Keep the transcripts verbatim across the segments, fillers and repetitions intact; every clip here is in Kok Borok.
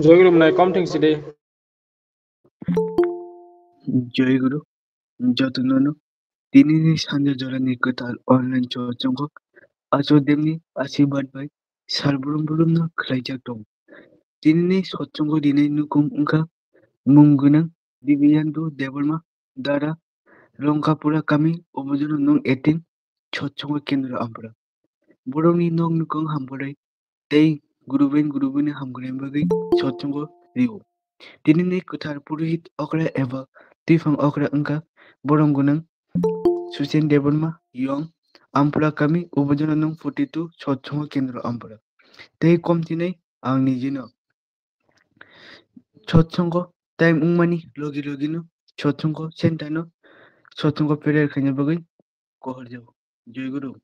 Joy Guru mwnai kom thwng sidi. Joy Guru, jotono no tinini sanja jorani kwtal online chochongo Acho Demni asibad bai sal brum brum no khlaijak tongo. Tinini chochongo rinai nukhung wngkha mung gwnang Dibiyandu Debbarma Dara Longkapura kami Ubojona nong eighteen chochongo kendro Ampura. Borokni nok nukhung hamkrai tei gurubeng gurubini hamkrai bagwi chochongo rio. Tinini kwthar purohit okra eba twiphang okra wngkha borom gwnang Suchen Debbarma Yong Ampura kami Ubojona nong forty two chochongo kendro Ampura. Tei kom tinai ang nijino chochongo time wngmani logi logino chochongo center no chochongo prayer khaina bagwi kohorjago. Joy Guru.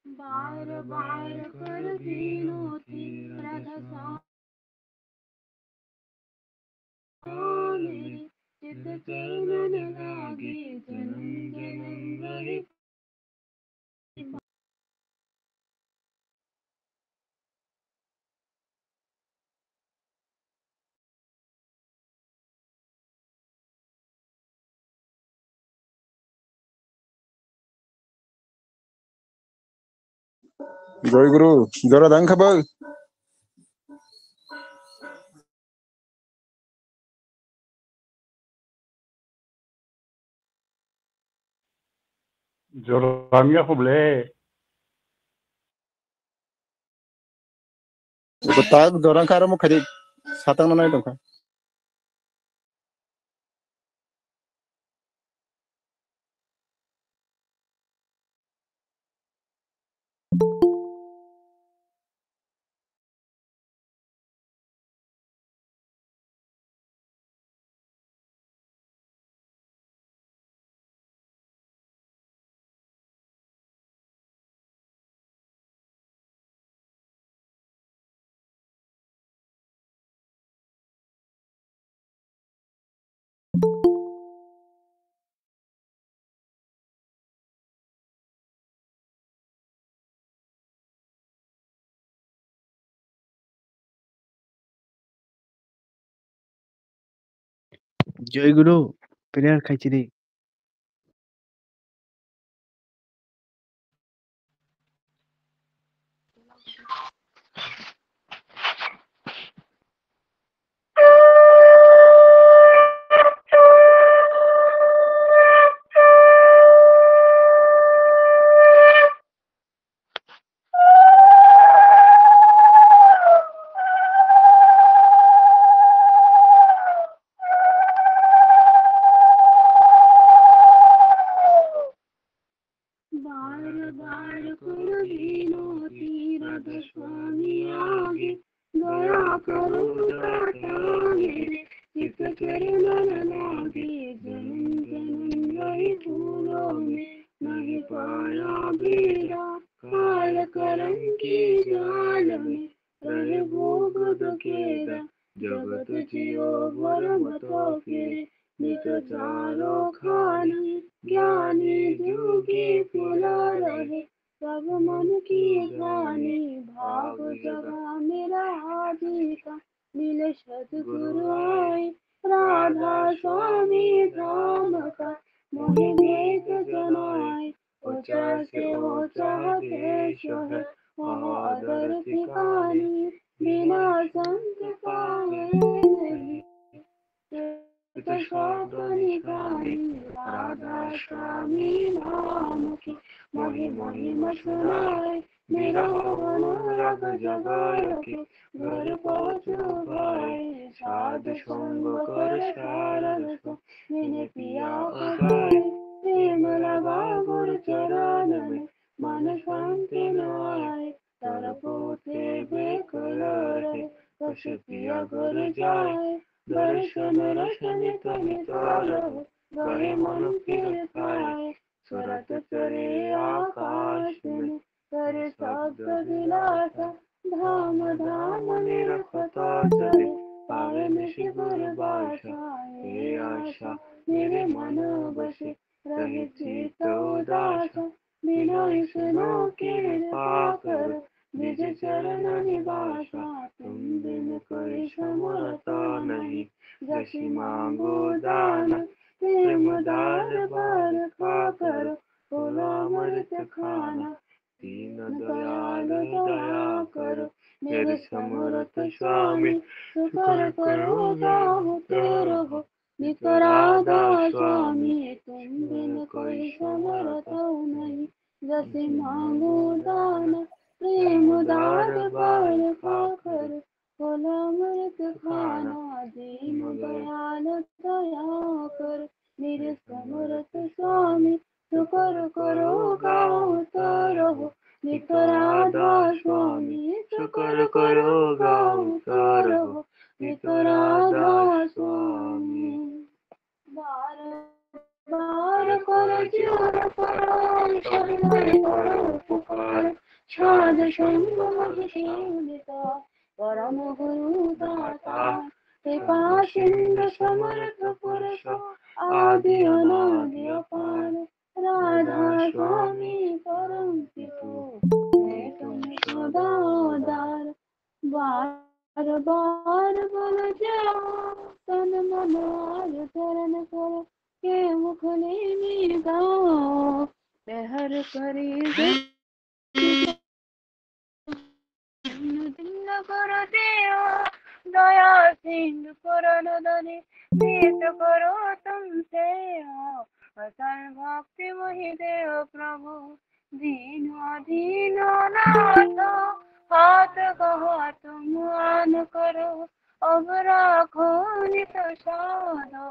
बार बार कर विनती राधा स्वामी, चित्त चैनन लागे जन्म जन्म रही। Joy Guru, jora dang kha bai. Joram ya kho ble. Iko tak joram kha aro mo khadi satang nanai tong kha. Joy Guru, prayer khai chiri. बार बार कर विनती राधा स्वामी आगे, दया करो दाता मेरे, चित्त चैनन लागे जन्म जन्म रही भूलों में, नहीं पाया बेड़ा काल करम के जाल में, रहे भोग दुखेदा जगत जियो भरम तो फिरे, नित चारो खान ज्ञानी जोगी फुला रहे, सब मन की जानी भाग जगा मेरा आजीवन। मिले सतगुरु आए राधा स्वामी धाम का, मोहे भेद जनाए। ऊंचा से ऊंचा देश है वहाँ दर ठिकाने, बिना संत का है नहीं। तो शब्द निकाली राधा स्वामी नाम की, मोहे महिमा सुनाए। मेरा हो अनुराग जगाए के, घर पहुँचो भाई, साध संग कर सारंग को, मैंने पिया को पाए, प्रेम लगा गुरु चरण में, मन शांति न आए, तरफ उठे बेकरार। Kashpiya gur jai, darshan rasani tani taro, gahe manu phir khai, surat chare akash mein, kare sabd vilasa, dham dham nirakhata chale, pave nishi gur basha, e asha, mere mano basi, rahe chitto udasa, binoy suno kripa karo, nij charan nivasa, tum bin koi samartha nahi, jasi mango dana, prem darbar kha karo, kholo amrit khana, deen dayal daya karo, mere samartha swami, shukr karo gaon toro ho, Nitarada Swami, tum bin koi samartha nahi, jasi mango dana, prem darbar kha karo, kholo amrit khana, deen dayal daya karo, mere samartha Swami, shukr karo gaon toro ho, Nitarada Swami, shukr karo gaon toro ho, Nitarada Swami. Bar bar koro jor koro, sarai koro pukar, sadhu sangh mohi singita, param guru data, kripa sindhu samartha purusho, adi anadi apar, Radha Swami param pito, main tum sada dar. बार बार बोलो जाओ, तन मन और धन करो, के मुख नेमी गाओ। मेहर करी दीन करो देव, दया सिंधु करुण धनी, मीत करो तुम सेवा, असल भक्ति मोहि देव प्रभु। दीन दीन नाथ, हाथ कहा तुम आन करो, अब राखो नित साधो।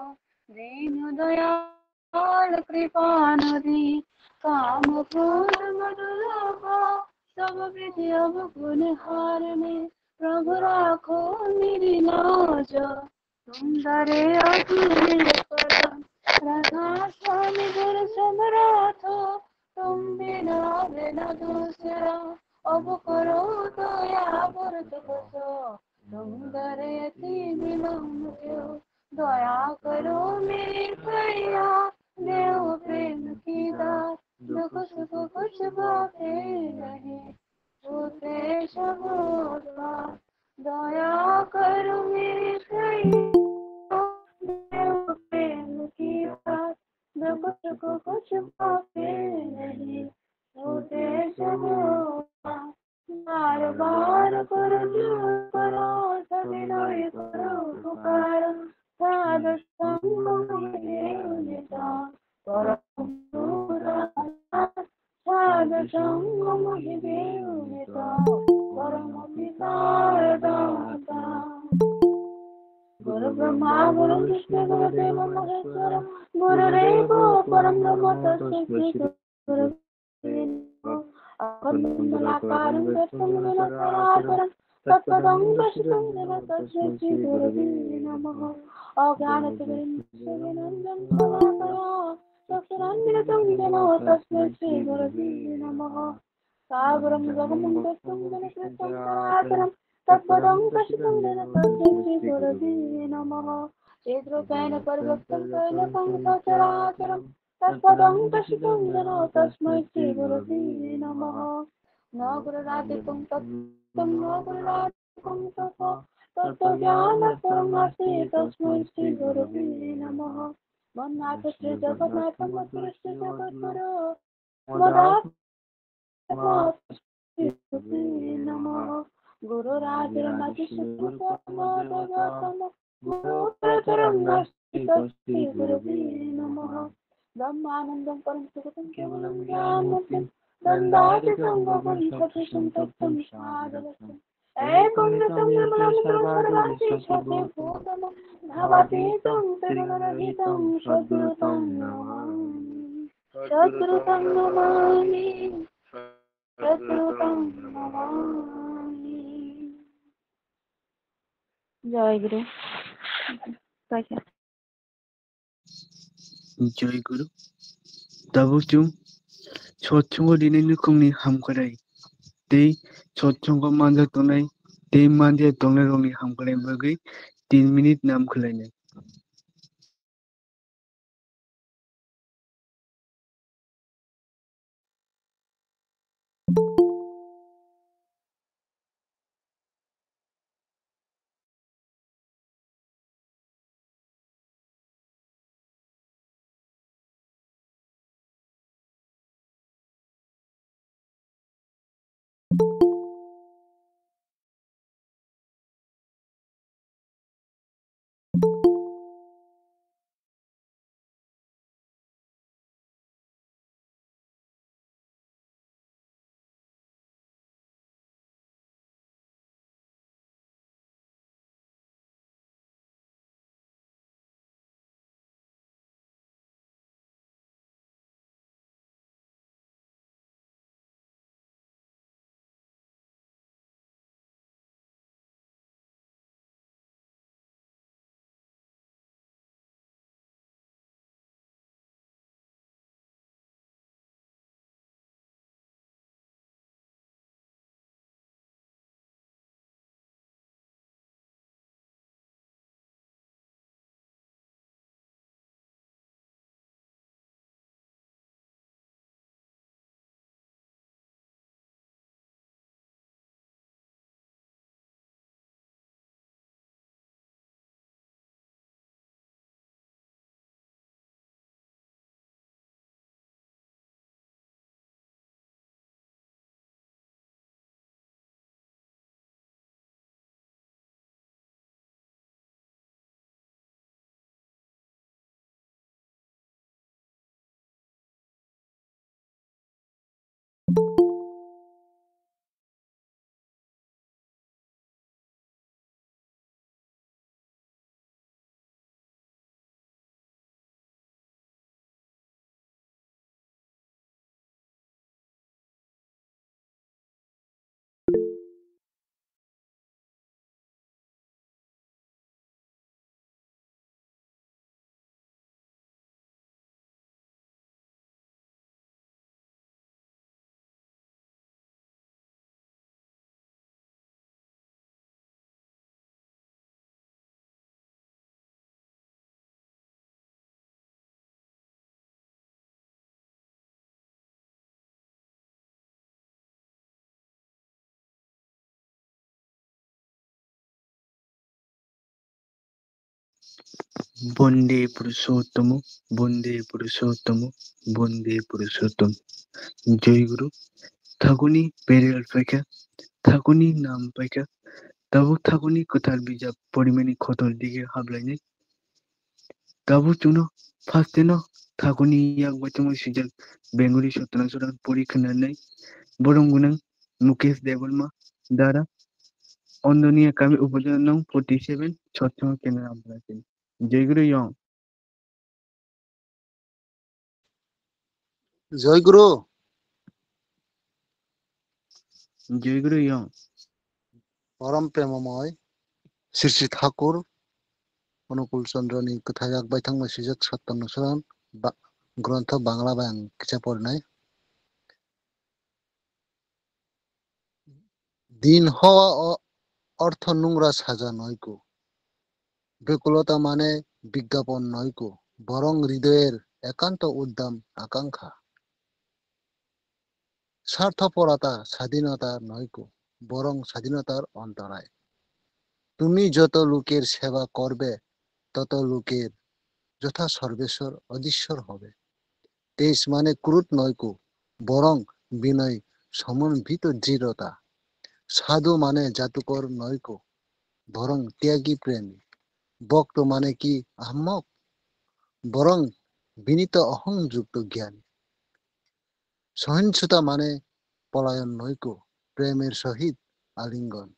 दीन दयाल कृपा नदी, काम क्रोध मद लोभ, सब विधि अवगुण हारने, प्रभु राखो मेरी लाज। तुम दरे अधीन परम, राधा स्वामी गुरु समरथ, तुम बिना बिना दूसरा, अब करो दया व्रत को सो, तुम दरे अति विलंब क्यों, दया करो मेरे भैया, देव प्रेम की दात, दुख सुख कुछ बातें नहीं, होते सब होता, दया करो मेरे भैया, देव प्रेम की दात, दुख सुख कुछ बातें नहीं, होते सब होता। बार बार करो जो करो, सविनय करो पुकार, साधु संग मोहि देव निताय, परम गुरु दाता, साधु संग मोहि देव निताय, परम पिता दाता। गुरु ब्रह्मा गुरु विष्णु गुरु देव महेश्वर, गुरुरेव परम ब्रह्म तस्मै श्री गुरु अखण्डमण्डलाकारं व्याप्तं येन चराचरं तत्पदं दर्शितं येन तस्मै श्री गुरवे नमः। अज्ञानतिमिरान्धस्य ज्ञानाञ्जनशलाकया चक्षुरुन्मीलितं येन तस्मै श्री गुरवे नमः। सागरं गहनं समुद्रं सराचरं तत्पदं दर्शितं येन तस्मै श्री गुरवे नमः। क्षुद्रं चैव पारमितं चैव सचराचरं तत्पदं दर्शितं येन तस्मै श्री गुरवे नमः। न गुरुरादिकं तत्त्वं न गुरुरादिकं तप तत्त्वज्ञानपरं नास्ति तस्मै श्री गुरवे नमः। मन्नाथश्री जगन्नाथं मत्पुरुश्री जगद्गुरु मदात्मा तस्मै श्री गुरवे नमः। गुरुरादिरमादिश्री गुरुपरमो दैवतं गुरुपरतरं नास्ति तस्मै श्री गुरवे नमः। ब्रह्मानन्दं परमसुखदं केवलं ज्ञानमूर्तिं दण्डादिसंभवं सत्त्वसंतप्तं साधवस्तम्। एकं रसं निर्मलं सर्वादुरनिशं सर्वभूतमं भावातीतं त्रिगुणरहितं सद्गुरुं तं नमामि। सद्गुरुं तं नमामि। सद्गुरुं तं Namami. Jai Guru. Paikha. Jai Guru. Tabuk chwng sotchungo rinai nukhungni hamkrai tei sotchungo manja tongnai tei manja tongnai rokni hamkrai bagwi tin minute nam khwlainai. Bonde Purushottamo, Bonde Purushottamo, Bonde Purushottamo. Jai Guru. Thakuni burial paikha, thakuni nam paikha, tabuk thakuni kwthar bijap porimani khotol dige hablainai. Tabuk chwngno first no thakuni yak bai tongwi swijak Bengori Sotana Suran pori khwnanai. Borong gwnang Mukesh Debbarma dara Ondonia kami upojona nong forty seven Chotchong Kendra Amrapali. Jai Guru Yong. Jai Guru. Jai Guru Yong. Porom premomoi Sri Sri Thakur Anukul Chandra ni kwthai yak bai thangma swijak Sattan Nusaran ba-, grontho Bangla bai ang kisa porinai. Din hoa o ortho nungra saja noiku. Bekulota mane bigyapon noiku. Borong hridoyer ekanto uddam akankha. স্বার্থপরতা স্বাধীনতা নয়কো, বরং স্বাধীনতার অন্তরায়। তুমি যত লোকের সেবা করবে, তত লোকের যথা সর্বেশ্বর অধীশ্বর হবে। তেজ মানে ক্রোধ নয়কো, বরং বিনয় সমন্বিত দৃঢ়তা। সাধু মানে জাদুকর নয়কো, বরং ত্যাগী প্রেমী। ভক্ত মানে কি আহাম্মক, বরং বিনীত অহংযুক্ত জ্ঞানী। সহিংসতা মানে পলায়ন নয়কো, প্রেমের সহিত আলিঙ্গন।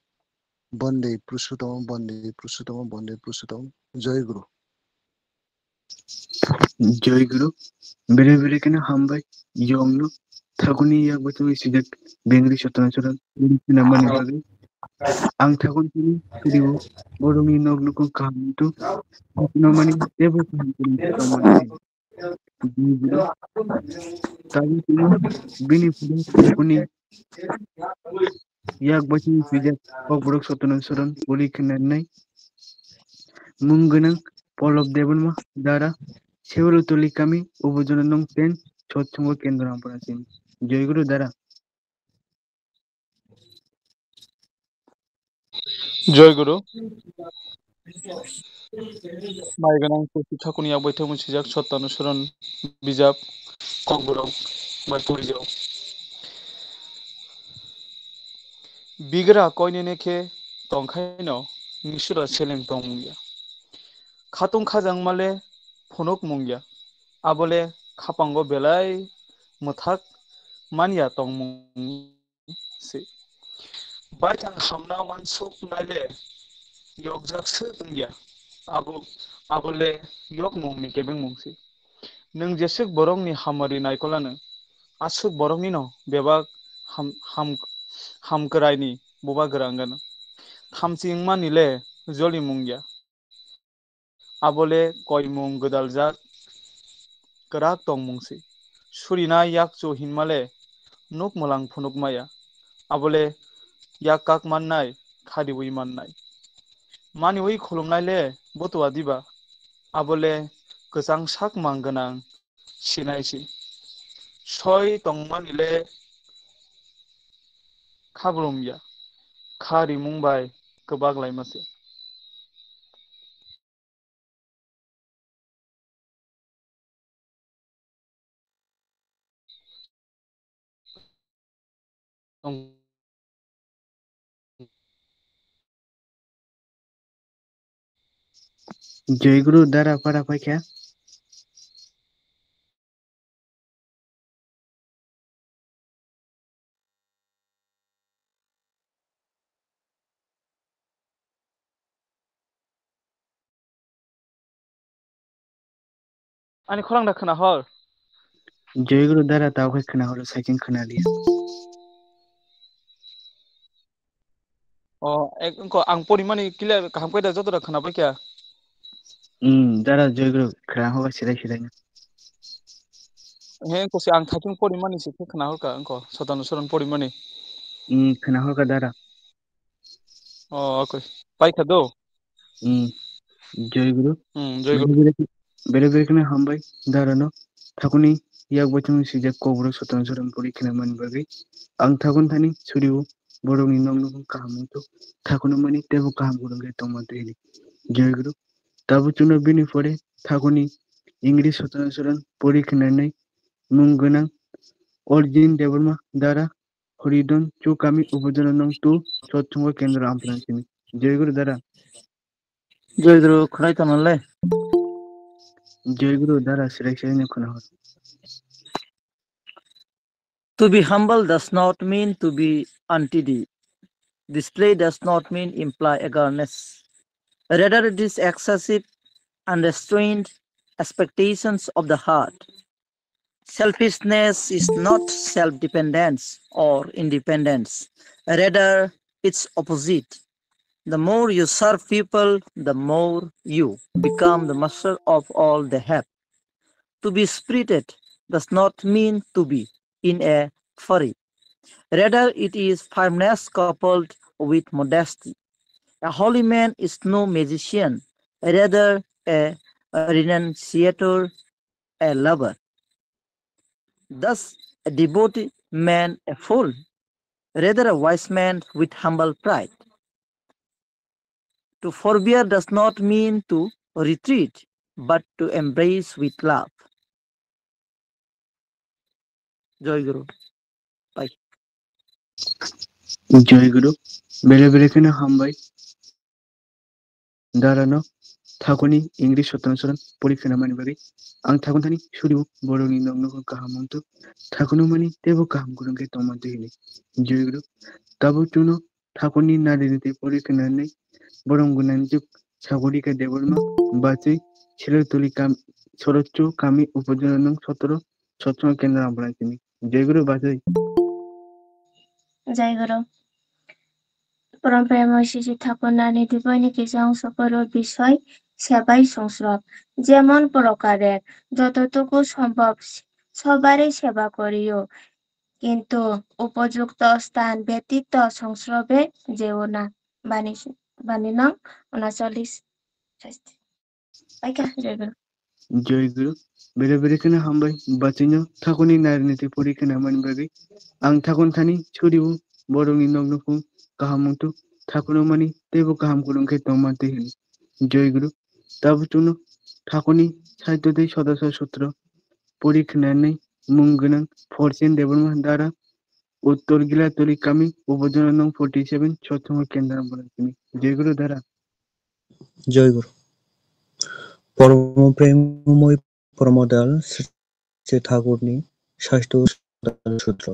বন্দে পুরুষোত্তম, বন্দে পুরুষোত্তম, বন্দে পুরুষোত্তম। জয় গুরু। Jai Guru. Bere bere kena hambai. Yong no. Thakuni yak bai tongwi swijak Bengri Sotana Suran. Pori khwnamani bagwi. Ang thakun tini video borokni nok nukung kaham tu. Hakuno mani tebo kaham tini tongmani. Tabuk tini bini phuno kuni yak bachini swijak Kokborok Sotono Soron pori khenanai. Mung gwnang Polop Debbarma dara Seurutuli kami Ubojono nong ten Chotchongo Kendra Ampura sini. Joy Guru dara. Joy Guru. Mai gwnang Kusi Thakuni yak bai thangwi swijak Sottanu Soron bijap Kokborok bai porijak. Bigra koinene khe tongkhaino nisura seleng tongmung ya. Khatung khajangmale phunukmung ya. Abole khapango belai mwthak manya tongmung se. Baithang hamna wansuk naile yokjak se wngya. Abo, abole yokmung ni kebengmung se. Nwng jeswk borokni hamari naikolano, aswk boroknino bebak ham, ham, hamkwraini bubagra wngano. Thamchi wngmani le jolimung ya. Abole koimung gwdaljak kwrak tongmung se. Surina yakchu hinmale nuk mwlang phunuk maya. Abole yak kak mannai, khadiwi mannai. Maniwi khulumnai le butua diba? Abole kwchang sak mang gwnang sinai se. Soi tongmani le khabrumya, kha rimung bai kwbak laima se. Joy Guru dara para paikha. Ani khorang da khna hor. Joy Guru dara tao khai khna hor, saichung khna liya. O, ek, wngkho ang porimani clear kaham khe da joto da khna bai kha. Hmm, dara Joy Guru khna hor sirai sirai. He, wngkho se ang thaking porimani se khe khna hor kha, wngkho Sottanu Soron porimani. Hmm, khna hor kha dara. O, okay. Pai kha do? Hmm. Joy Guru. Hmm, Joy Guru. Bere bere, bere bere kheno hambai, dara no. Thakuni yak bachung sijak Kokborok Sottanu Soron pori khna man bagwi. Ang thakun thani suriwo, borokni nok nok kaham wngthu. Thakunu mani tebo kaham gurung khe tongma twi hini. Joy Guru. Tabuk chwngno bini pore thakuni English Sottanu Soron pori khnanai mung gwnang Arjun Debbarma dara Horidon chu kami Ubojono nong tu Chotchongo Kendra Ampran simi. Joy Guru dara. Joy Guru khwnai tongna le. Joy Guru dara sirai sirai no khna hor. To be humble does not mean to be untidy. Display does not mean imply eagerness. Rather, it is excessive, unrestrained expectations of the heart. Selfishness is not self-dependence or independence. Rather, its opposite. The more you serve people, the more you become the master of all they have. To be spirited does not mean to be in a furry. Rather, it is firmness coupled with modesty. A holy man is no magician, rather a renunciator, a lover. Thus, a devoted man a fool, rather a wise man with humble pride. To forbear does not mean to retreat, but to embrace with love. Joy Guru. Bye. Joy Guru. Bere bere kheno hambai. Dara no thakuni English Sottanu Soron pori khna mani bagwi. Ang thakun thani suriwo, borokni nok nok kaham wngthu. Thakunu mani tebo kaham gurung khe tongma twi hini. Joy Guru. Tabuk chwngno thakuni nadi nadi pori khnanai borok gwnangjuk Sagorika Debbarma bachwi Silotuli kam-, Sorotchu kami Ubojono nong sotoro Chotchongo Kendra Ampran simi. Joy Guru bachwi. Joy Guru. পরম প্রেমময় শিশু ঠাকুর নানি দিবনি কিছু অংশ পড়ো বিষয় সেবায় সংস্রব। যেমন প্রকারের যতটুকু সম্ভব সবারই সেবা করিও, কিন্তু উপযুক্ত স্থান ব্যতীত সংস্রবে যেও না। বাণী, বাণী নং ঊনচল্লিশ। Paikha, jai guru. Joy guru. Bere bere kheno hambai. Bachino thakuni nariniti pori kheno mani bagwi. Ang thakun thani churibu borokni nokno phung kaham wngtu thakuno mani teibo kaham kurung khe tongma twi hini. Joy guru. Tabuk chwngno thakuni saitotwi sodasor sutro pori khwnanai mung gwnang Forsen Debbarma dara Uttor Gilatoli kami Upojona nong forty seven Chotsongo Kendra Borok simi. Joy guru dara. Joy guru. পরম প্রেমময় পরমদয়াল শ্রী ঠাকুরনি স্বাস্থ্য সূত্র।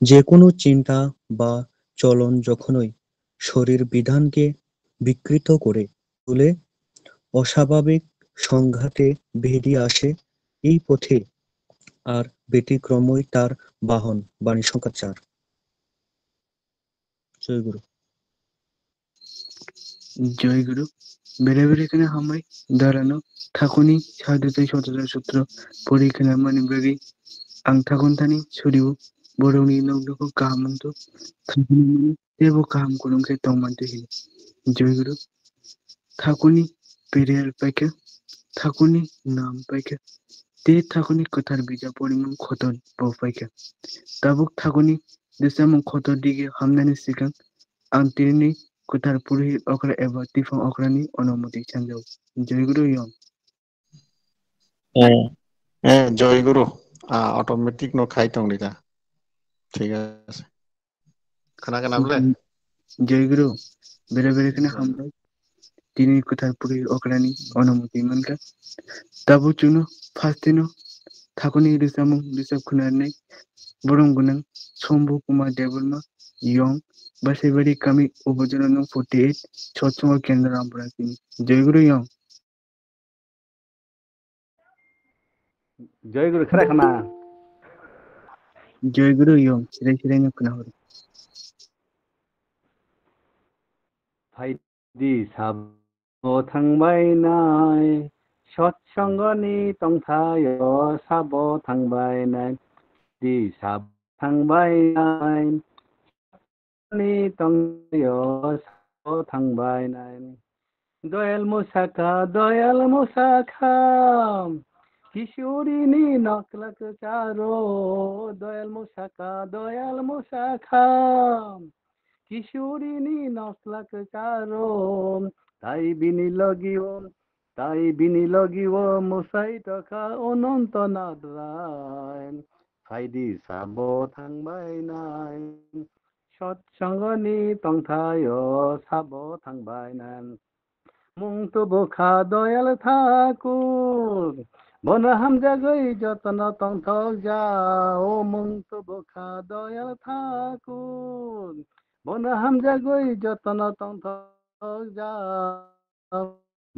যে কোনো চিন্তা বা চলন যখনই শরীর বিধানকে বিকৃত করে তুলে, অস্বাভাবিক সংঘাতে বেরিয়ে আসে এই পথে, আর ব্যতিক্রমই তার বাহন। বাণী সংখ্যা চার। জয় গুরু। জয় গুরু। Bere bere kheno hambai, darano thakuni sadhutei sototor sutro pori khwnamani bagwi ang thakun thani suribu borokni nokdukho kaham wngtu thakuni mani teibo kaham kurung khe tongmantwi hini. Joi guru. Thakuni perial paikha, thakuni nam paikha, tei thakuni kwthar bijap porimung khotor bo paikha. Tabuk thakuni rwchapmung khotor dige hamnani swkang ang tinini kwthar purohit okra eba twiphang okrani onumoti sanjao. Joi guru yong. Eh, eh, Joy Guru, ah, automatic no khai tong rika. Thik ase. Khana khana ble? Joi guru, bere bere kheno hambai. Tini kwthar puri okrani onumoti mankha. Tabuk chwngno first no thakuni rwchapmung rwchap khwnarnai borom gwnang Sombu Kumar Debbarma, yong, Basaibari kami, Upojona nong forty eight, Chotsongo Kendra Rampura simi. Joi guru yong. Joi guru khara khana. Joi guru yong, sirai sirai no khna horo. Phaidi sabo thangbai nai, sotsongoni tongthaio sabo thangbai nai. Di sabo thangbai nai, ni tongthaio sabo thangbai nai. Doyal musakha, doyal musakha, kisurini nokla kwcharo. Doyal musakha, doyal musakha, kisurini nokla kwcharo. Tai bini logio, tai bini logio musai tokha Ononto Nadrai. Phaidi sabo thangbai nai. Sotsongoni tongthaio sabo thangbai nai. Mung tubu kha doyal thakur, bono hamjagwi jotono tongthok ja. O mung tubu kha doyal thakur, bono hamjagwi jotono tongthok ja.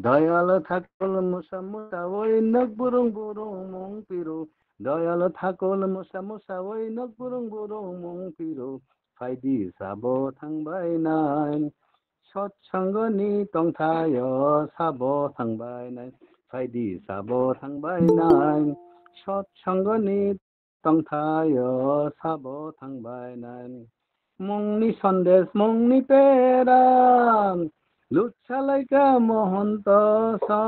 Doyal thakur musa musa oi nok burung burung mung piru. Doyal thakur musa musa oi nok burung burung mung piru. Phaidi sabo thangbai nai. Sotsongoni tongthaio sabo thangbai nai. Phaidi sabo thangbai nai. Sotsongoni tongthaio sabo thangbai nai. Mungni sondes mungni pera, luchalaika mohonto so.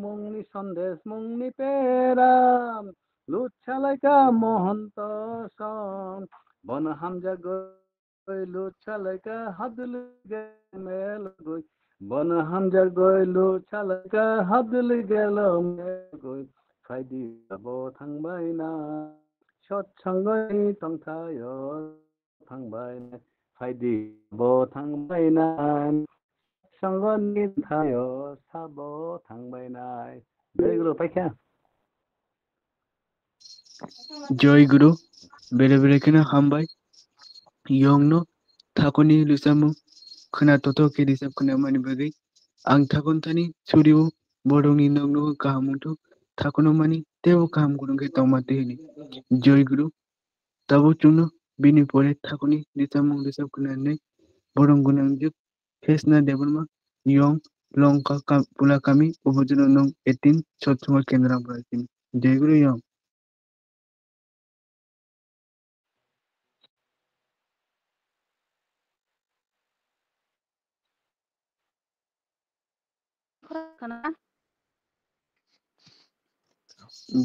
Mungni sondes mungni pera, luchalaika mohonto so. Bono hamjagwi luchalaika haduli gelmel goi. Bono hamjagwi luchalaika haduli gelmel goi. Phaidi sabo thangbai nai. Sotsongoni tongthaio thangbai nai. Phaidi sabo thangbai nai. Sotsongoni tongthaio sabo thangbai nai. Jai guru paikha. Joi guru, bere bere kheno hambai. Yongno thakuni rwchapmung khna totok khe rwchap khna mani bagwi ang thakun thani suribu borokni nokno kaham wngthok thakuno mani teibo kaham kurung khe tongma twi hini. Joi guru, tabuk chwngno Bini pore thakuni richamung richam khwnanwi borom gwnangjwk Krishna Debbarma, Yong, Longka Kam-, Pulakami, Ubujuna Nong eighteen, Satsuma Kendra Brazil. Jai Guru Yong.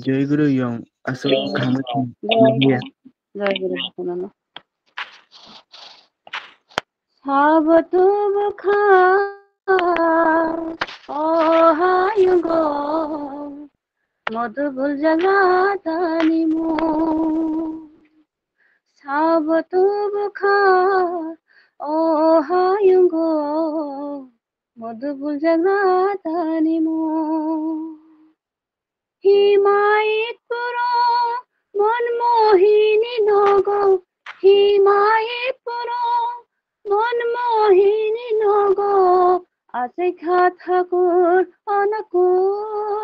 Jai Guru Yong, aswk kaham khe. Jai Guru, jai Guru Yong. Sabo tubu kha, o hayungo, modubul jaga tani mu. Sabo tubu kha, o hayungo, modubul jaga tani mu. Himayatpuro, mon mohini nogo, Himayatpuro, mon mohini nogo, achai kha thakur anakul,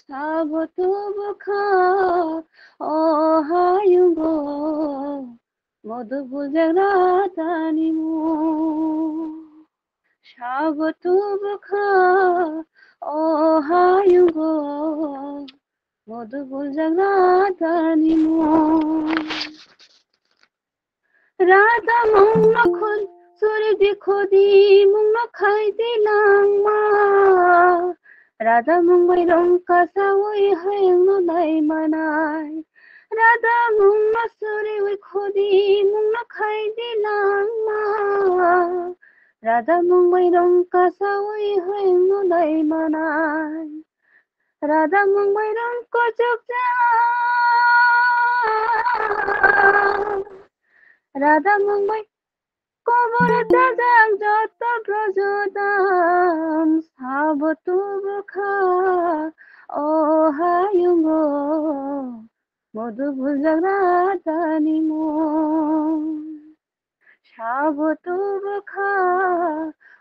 sabo tubu kha, o hayungo, modubul jaga tani mu. Sabo tubu kha, o hayungo, modubul jaga tani mu. Radha mungno khun suri di khudi mungno khai di langma. Radha mung bai rong kasa ui hayung no nai manai. Radha mungno suri ui khudi mungno khai di langma. Radha mung bai rong kasa ui hayung no nai manai. Radha mung bai rong kochok ja. Radha mung bai kobor jajak joto brojodam sabo tubu kha, o hayungo, modubul jaga tani mu. Sabo tubu kha,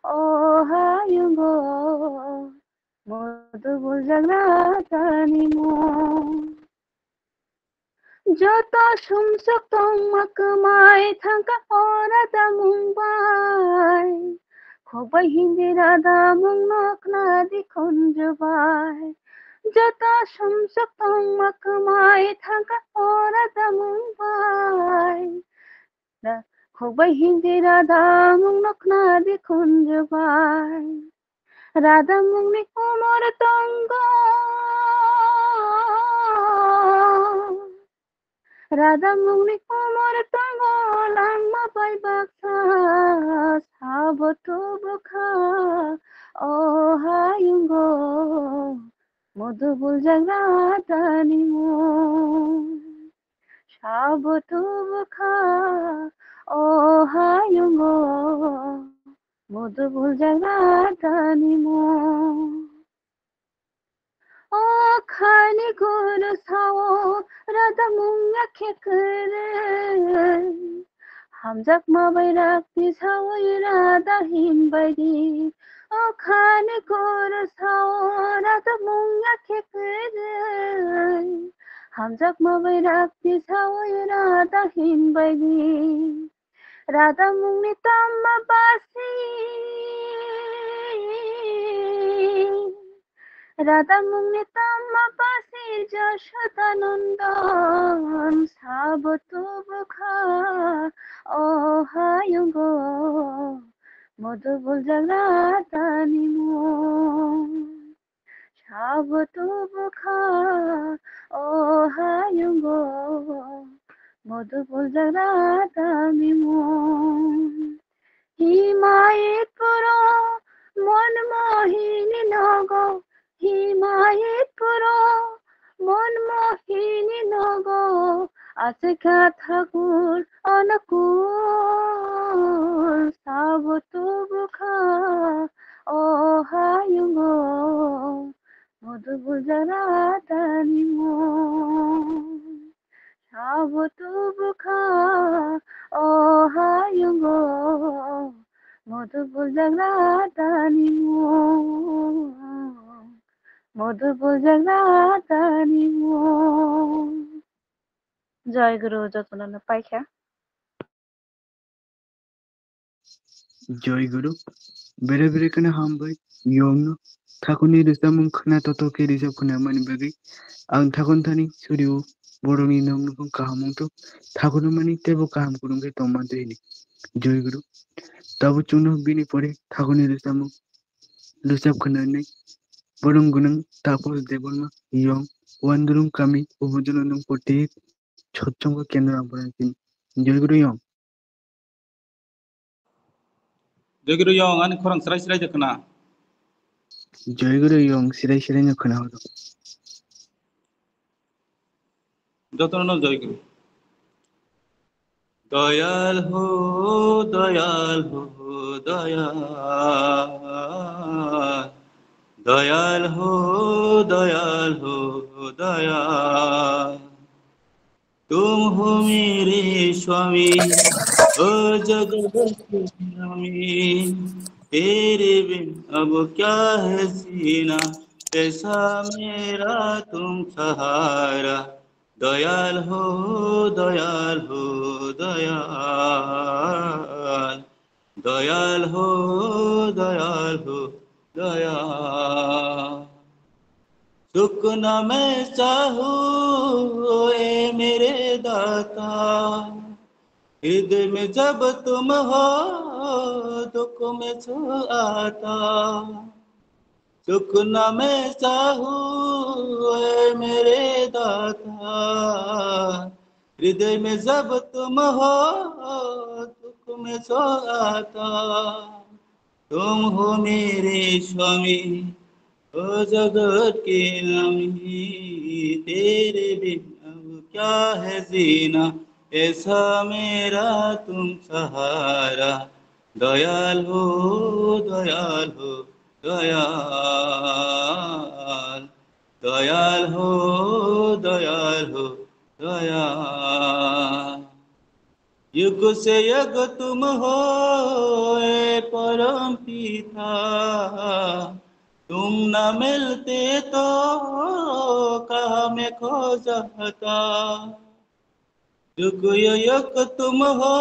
o hayungo, modubul jaga tani mu. Joto sumsok tongma kwmai thangkha o Radha mung bai. Khokbai hindi Radha mung no khna di khunju bai. Joto sumsok tongma kwmai thangkha o Radha mung bai. Ra-, khokbai hindi Radha mung no khna di khunju bai. Radha mungni umor tongo. Radha mungni umor tongo langma bai baksa sabo tubu kha o hayungo modubul jaga tani mu. Sabo tubu kha o hayungo modubul jaga tani mu. O khani guru sao Radha mung ya khe kwrwi. Hamjakma bai rakti sao Radha hin bai di. O khani guru sao Radha mung ya khe kwrwi. Hamjakma bai rakti sao Radha hin bai di. Radha mungni tamma basi. Radha mungni tamma basi Jashoda Nandan sabo tubu kha o hayungo modubul jaga tani mu. Sabo tubu kha o hayungo modubul jaga tani mu. Himayatpuro mon mohini nogo, Himayatpuro mon mohini nogo, achai kha thakur anakul, sabo tubu kha o hayungo modubul jaga tani mu. Sabo tubu kha o hayungo modubul jaga tani mu. Modubul jaga tani mu. Joy Guru, jotono no paikha. Joy Guru, bere bere kheno hambai, yongno, thakuni rwchapmung khna toto khe rwchap khna mani bagwi, ang thakun thani surio borokni nokno kaham wngthu, thakuno mani teibo kaham kwrwng khe tongma twi hini. Joy Guru, tabuk chwngno bini pore thakuni rwchapmung rwchap khna nai, borok gwnang Taposh Debbarma, yong, Wandrung kami, Ubujuno nung forty eight, Chotchongo Kendra Amparang sini. Joy Guru yong. Joy Guru yong, ani khorang srai srai de khna. Joy Guru yong, srai srai no khna horo. Jotono no Joy Guru. Dayal হো, দয়াল হো, দয়াল। দয়াল হো, দয়াল হো, দয়াল। तुम हो मेरे स्वामी, ओ जगत के स्वामी, तेरे बिन अब क्या है जीना, ऐसा मेरा तुम सहारा। দয়াল হো, দয়াল হো, দয়াল। দয়াল হো, দয়াল হো, দয়াল। सुख न मैं चाहूँ, ए मेरे दाता। हृदय में जब तुम हो, दुख में छू आता। सुख न मैं चाहूँ, ए मेरे दाता। हृदय में जब तुम हो, दुख में छू आता। तुम हो मेरे स्वामी, ओ जगत के नामी, तेरे बिन अब क्या है जीना, ऐसा मेरा तुम सहारा। दयाल हो, दयाल हो, दयाल। दयाल हो, दयाल हो, दयाल। युग से युग तुम हो, ए परम पिता। तुम न मिलते तो कहाँ मैं खो जाता। युग युग तुम हो,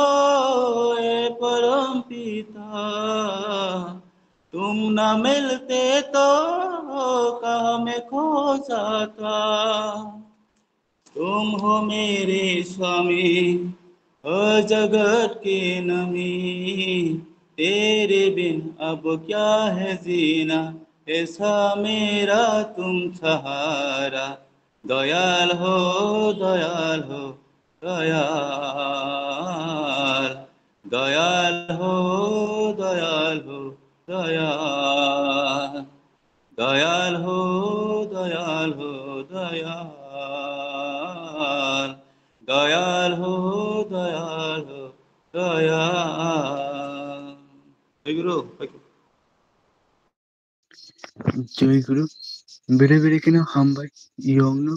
ए परम पिता। तुम न मिलते तो कहाँ मैं खो जाता। तुम हो मेरे स्वामी, ओ जगत के नामी। तेरे बिन अब क्या है जीना, ऐसा मेरा तुम सहारा। दयाल हो, दयाल हो, दयाल। दयाल हो, दयाल हो, दयाल। दयाल हो, दयाल हो, दयाल। दयाल हो, दयाल हो, Dayal. Hey, Guru. Hey, Guru. Joy Guru, bere bere kheno hambai, yongno,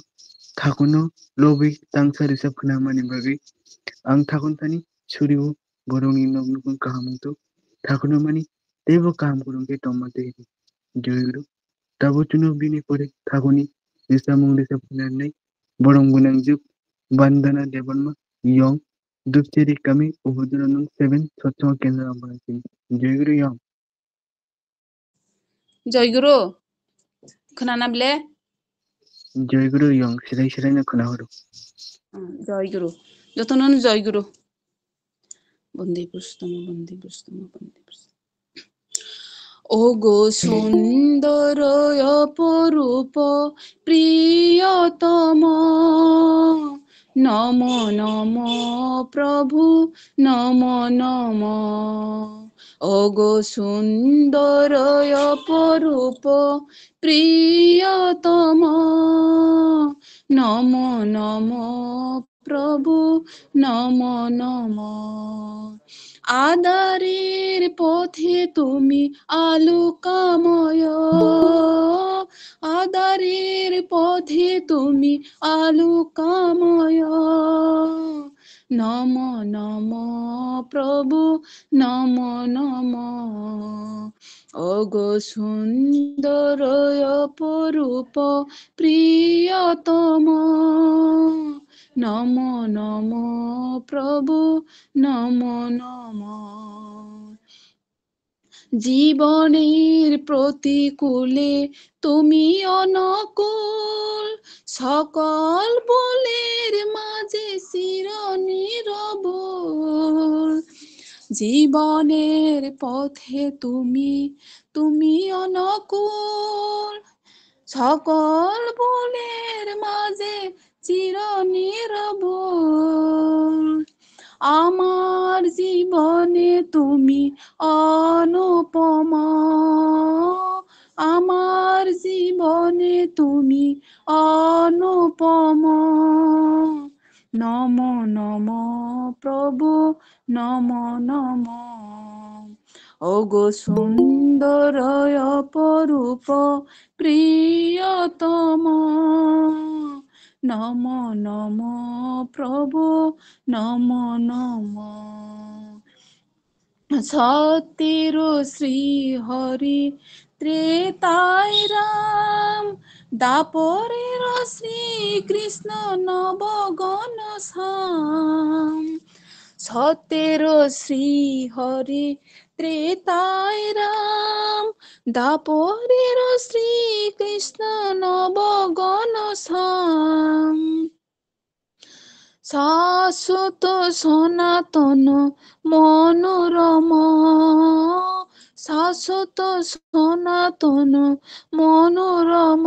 thakuno, lobi, tangsa rwchap khna mani bagwi. Ang thakun thani surio borokni nok nukung kaham wngthu, thakuno mani teibo kaham kwrwng khe tongma twi. Joy Guru, tabuk chwngno bini pore thakuni rwchapmung rwchap khna nai, borok gwnang juk, Bandana Debbarma, yong, Dupcheri kami, Ubudura nung seven, Chotchongo Kendra Amparang sini. Joy Guru yong. Joy Guru. Khwnana ble? Joy Guru yong, sirai sirai no khwnahoro. Hmm, Joy Guru. Jotono no Joy Guru. Bondi Purushottomo, Bondi Purushottomo, Bondi Purushottomo. ওগো সুন্দর অপরূপ প্রিয়তম, নমো নমো প্রভু, নমো নমো। ওগো সুন্দর অপরূপ প্রিয়তম, নমো নমো প্রভু, নমো নমো। আধারের পথে তুমি আলোকময়, আধারের পথে তুমি আলোকময়। নমো নমো প্রভু, নমো নমো। ওগো সুন্দর অপরূপ প্রিয়তম, নমো নমো প্রভু, নমো নমো। জীবনের প্রতিকূলে তুমি অনুকূল, সকল বলের মাঝে চির নির্ভুল। জীবনের পথে তুমি, তুমি অনুকূল, সকল বলের মাঝে চির নির্ভুল। আমার জীবনে তুমি অনুপম, আমার জীবনে তুমি অনুপম। নমো নমো প্রভু, নমো নমো। ওগো সুন্দর অপরূপ প্রিয়তম, নমো নমো প্রভু, নমো নমো। সত্যের শ্রী হরি, ত্রেতায় রাম, দ্বাপরের শ্রীকৃষ্ণ নবঘন শ্যাম। সত্যের শ্রী হরি, ত্রেতায় রাম, দ্বাপরের শ্রীকৃষ্ণ নবঘন শ্যাম। শাশ্বত সনাতন মনোরম, শাশ্বত সনাতন মনোরম।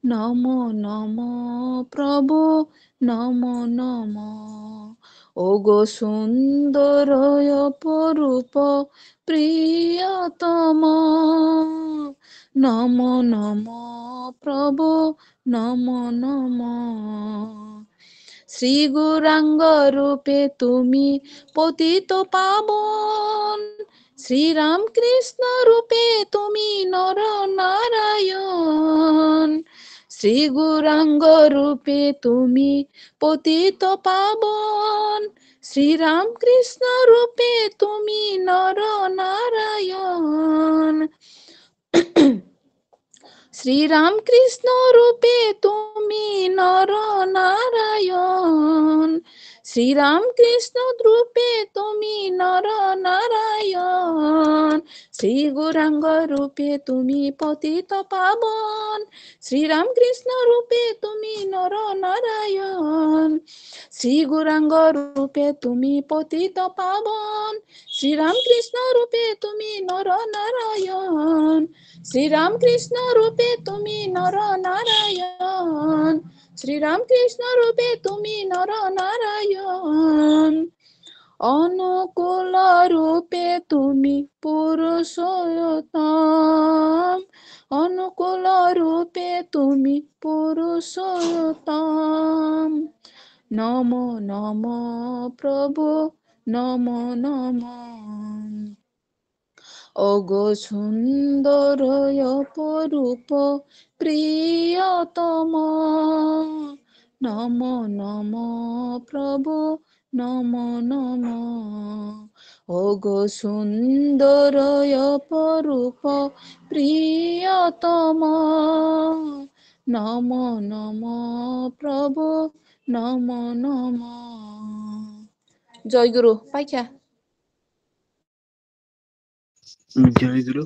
নমো নমো প্রভু, নমো নমো। ওগো সুন্দর অপরূপ প্রিয়তম, নমো নমো প্রভু, নমো নমো। শ্রী গৌরাঙ্গ রূপে তুমি পতিত পাবন, শ্রীরামকৃষ্ণ রূপে তুমি নর নারায়ণ। শ্রী গৌরাঙ্গ রূপে তুমি পতিত পাবন, শ্রীরামকৃষ্ণ রূপে তুমি নর নারায়ণ। শ্রীরামকৃষ্ণ রূপে তুমি নর নারায়ণ, শ্রীরামকৃষ্ণ রূপে তুমি নর নারায়ণ। শ্রী গৌরাঙ্গ রূপে তুমি পতিত পাবন, শ্রীরামকৃষ্ণ রূপে তুমি নর নারায়ণ। শ্রী গৌরাঙ্গ রূপে তুমি পতিত পাবন, শ্রীরামকৃষ্ণ রূপে তুমি নর নারায়ণ। শ্রীরামকৃষ্ণ রূপে তুমি নর নারায়ণ, শ্রীরামকৃষ্ণ রূপে তুমি নর নারায়ণ। অনুকূল রূপে তুমি পুরুষোত্তম, অনুকূল রূপে তুমি পুরুষোত্তম। নমো নমো প্রভু, নমো নমো। ওগো সুন্দর অপরূপ প্রিয়তম, নমো নমো প্রভু, নমো নমো। ওগো সুন্দর অপরূপ প্রিয়তম, নমো নমো প্রভু, নমো নমো। জয় গুরু, পাইখা। Joy Guru,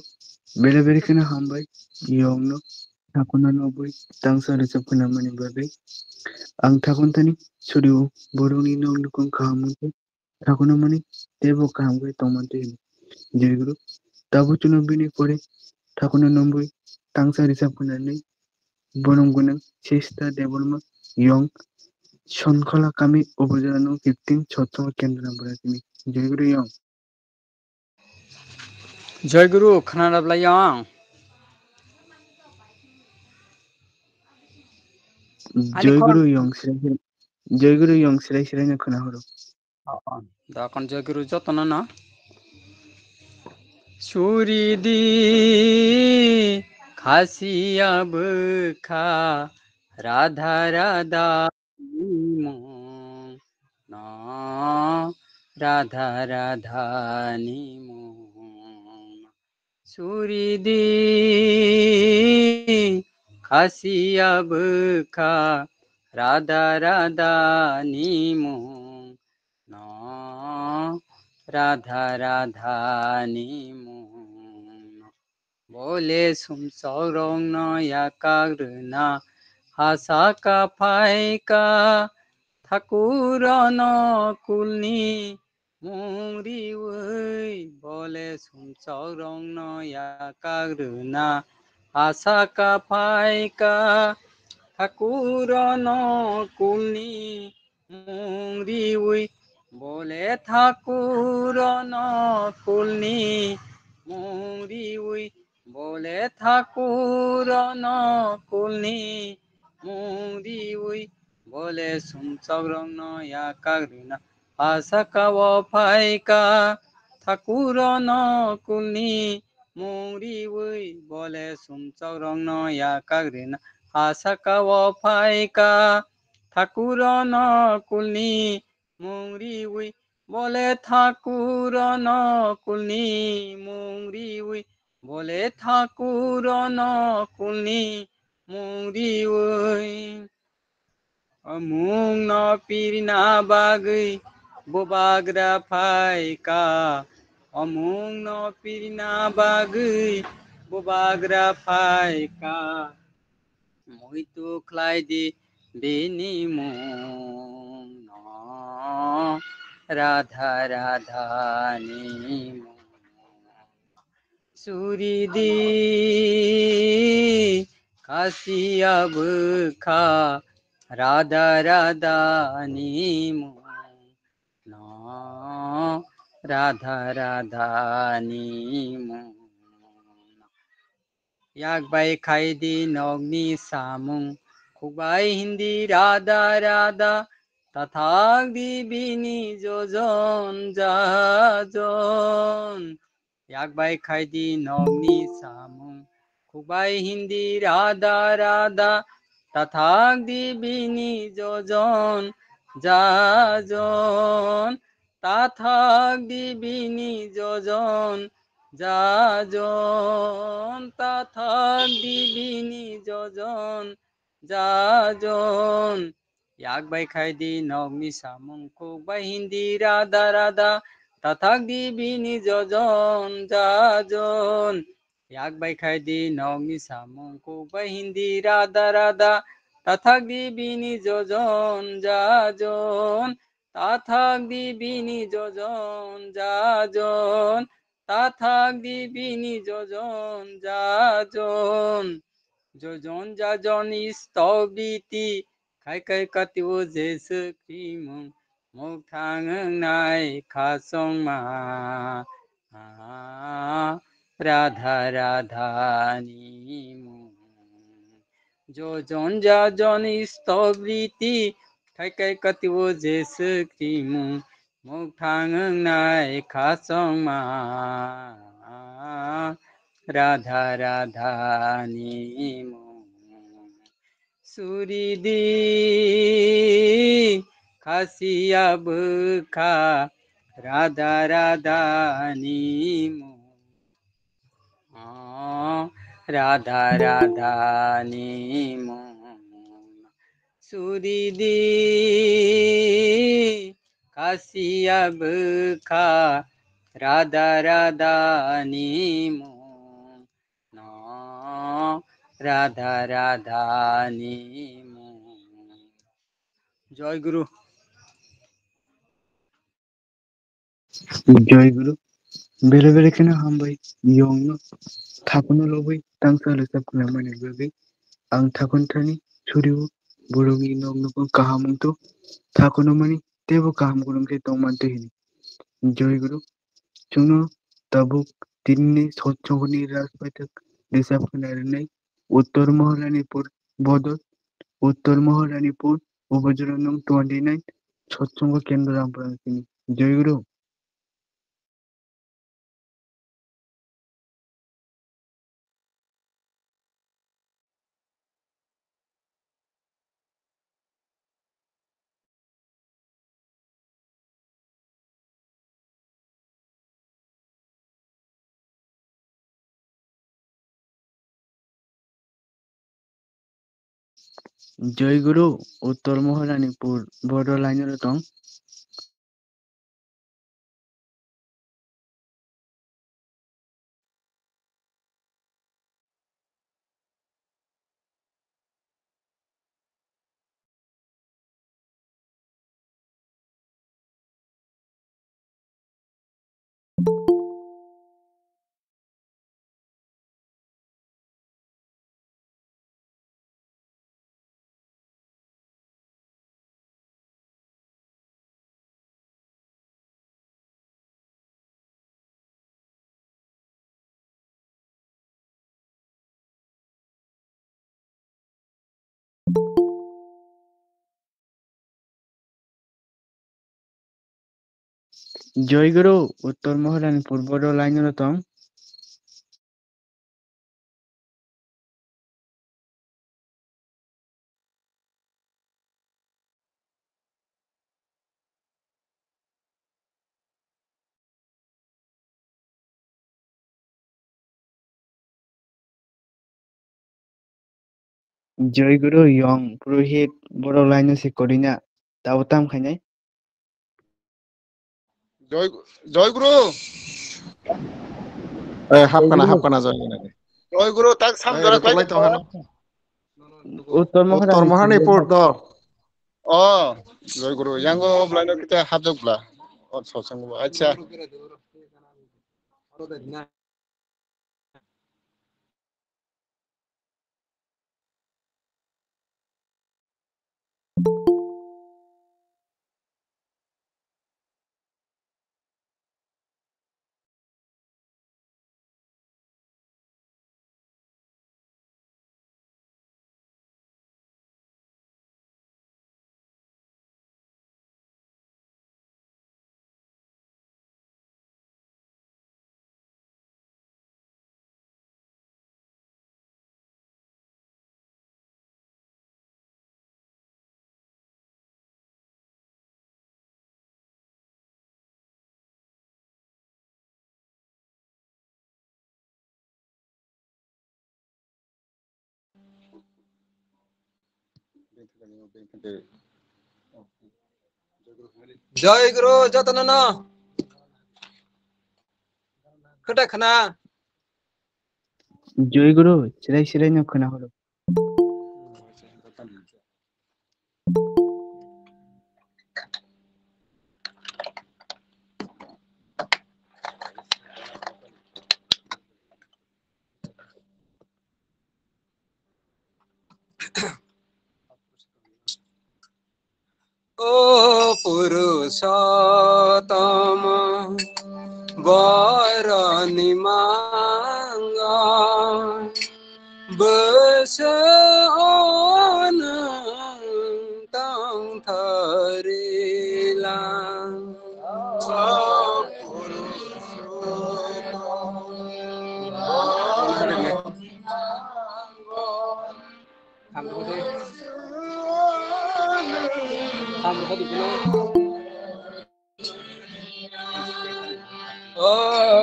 bere bere kheno hambai, yongno, thakunano bui, tangsa rwchap khwnamani bagwi. Ang thakuntani, surio, borokni nok nukung kaham wngkhe, thakunamani, teibo kaham khe tongmantwi hino. Joy Guru, tabuk chwngno bini pore, thakunano bui, tangsa rwchap khwnanwi, borom gwnang, Sista Debbarma, yong, Sonkhola kami, Upajila no fifteen, Chottowa Kendra Bwrachini. Joy Guru yong. Joy Guru, khwnarabla yong. Ani Joy khorang- Guru yong sirai sirai, Joy Guru yong sirai sirai no khwnahoro. Oh, oh. Dokon Joy Guru jotono no. Suridi khasiya bwkha Radha Radha nimung no Radha Radha nimung. Suridi khasiya bwkha Radha Radha ni mung no, Radha Radha ni mung no. Bole sumsok rok no yakak rwna ha saka phaika, Thakur no kulni mung riwi. Bole sumsok rok no yakak rwna ha saka phaika, Thakur no kulni mung riwi. Bole Thakur no kulni mung riwi. Bole Thakur no kulni mung riwi. Bole sumsok rok no yakak rwna ha saka o phaika, Thakur no kulni mung riwi. Bole sumsok rok no yakak rwna ha saka o phaika, Thakur no kulni mung riwi. Bole Thakur no kulni mung riwi. Bole Thakur no kulni mung riwi. O mung no pirina bagwi bubagra phaika. O mung no pirina bagwi bubagra phaika. Muitu khlai di bini mung no, Radha Radha ni mung. Suri di khasiya bwkha, Radha Radha ni mung no, Radha Radha ni mung. Yak bai khai di nokni samung, khuk bai hindi Radha Radha, tathak di bini jojon jajon. Yak bai khai di nokni samung, khuk bai hindi Radha Radha, tathak di bini jojon jajon. Tathak di bini jojon jajon, tathak di bini jojon jajon. Yak bai khai di nokni samung, khuk bai hindi Radha Radha, tathak di bini jojon jajon. Yak bai khai di nokni samung, khuk bai hindi Radha Radha, tathak di bini jojon jajon. Tathak di bini jojon jajon, tathak di bini jojon jajon. Jojon jajon istobriti, khai khai kati o jeswk rimung, mukthang wngnai khachongma. Radha Radha ni mung. Jojon jajon istobriti, khai khai kati o jeswk rimung, mukthang wngnai khachongma. Radha Radha ni mung. Suri di khasiya bwkha, Radha Radha ni mung. Radha Radha ni mung. Suri di khasiya bwkha, Radha Radha ni mung no, Radha Radha ni mung. Joy Guru. Joy Guru. Bele bele kheno hambai yongno thakono lobwi tangsa lesap khwlaimani bagwi ang thakon thani suriwo borokni nok nokno kaham wngto thakono mani teibo kaham kwrwng khe tongmantwi hini. Joy Guru. Chwngno tabuk tinini sotsongoni rajpaithak rwchap khwna rwnai Uttor Maharanipur bodol, Uttor Maharanipur, Upajora nung twenty nine, Sotsongo Kendra Rampura sini. Joy Guru. Joy Guru, Uttor Maharanipur border line-o tong. Joy Guru, Uttor Maharanipur border line-o tong. Joy Guru, Yong Purohit borok line-o se kwrwina, tabuk tam khainai. Joy, Joy Guru. Eh, hapkana, hapkana, Joy Guru. Joy Guru, tak sam jora kwlai tong hano. Uttor Uttor Maharani Pur do. Oh, Joy Guru, yango blaino kita hapjak bla. Oh, sosang bo. Acha. Joy Guru, jotono no. Khwda khna. Joy Guru, sirai sirai no khna horo. O Purushottama, boroni mango, bwswk onang tong thari lang. O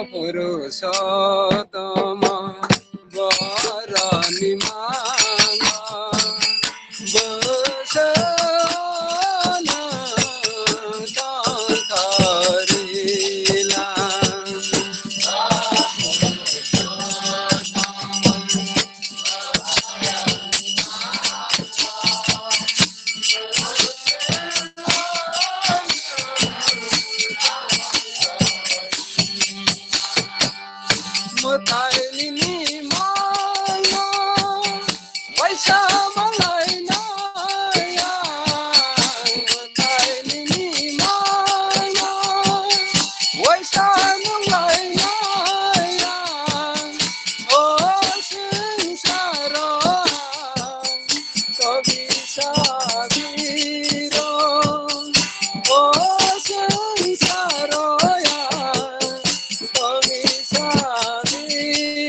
Purushottama, boroni mango, bwswk onang tong thari lang. Mwtai nini mango, waisa malai naya. Mwtai nini mango, waisa malai naya. O swngcharo, tobisa birok, o swngcharo ya, tobisa birok.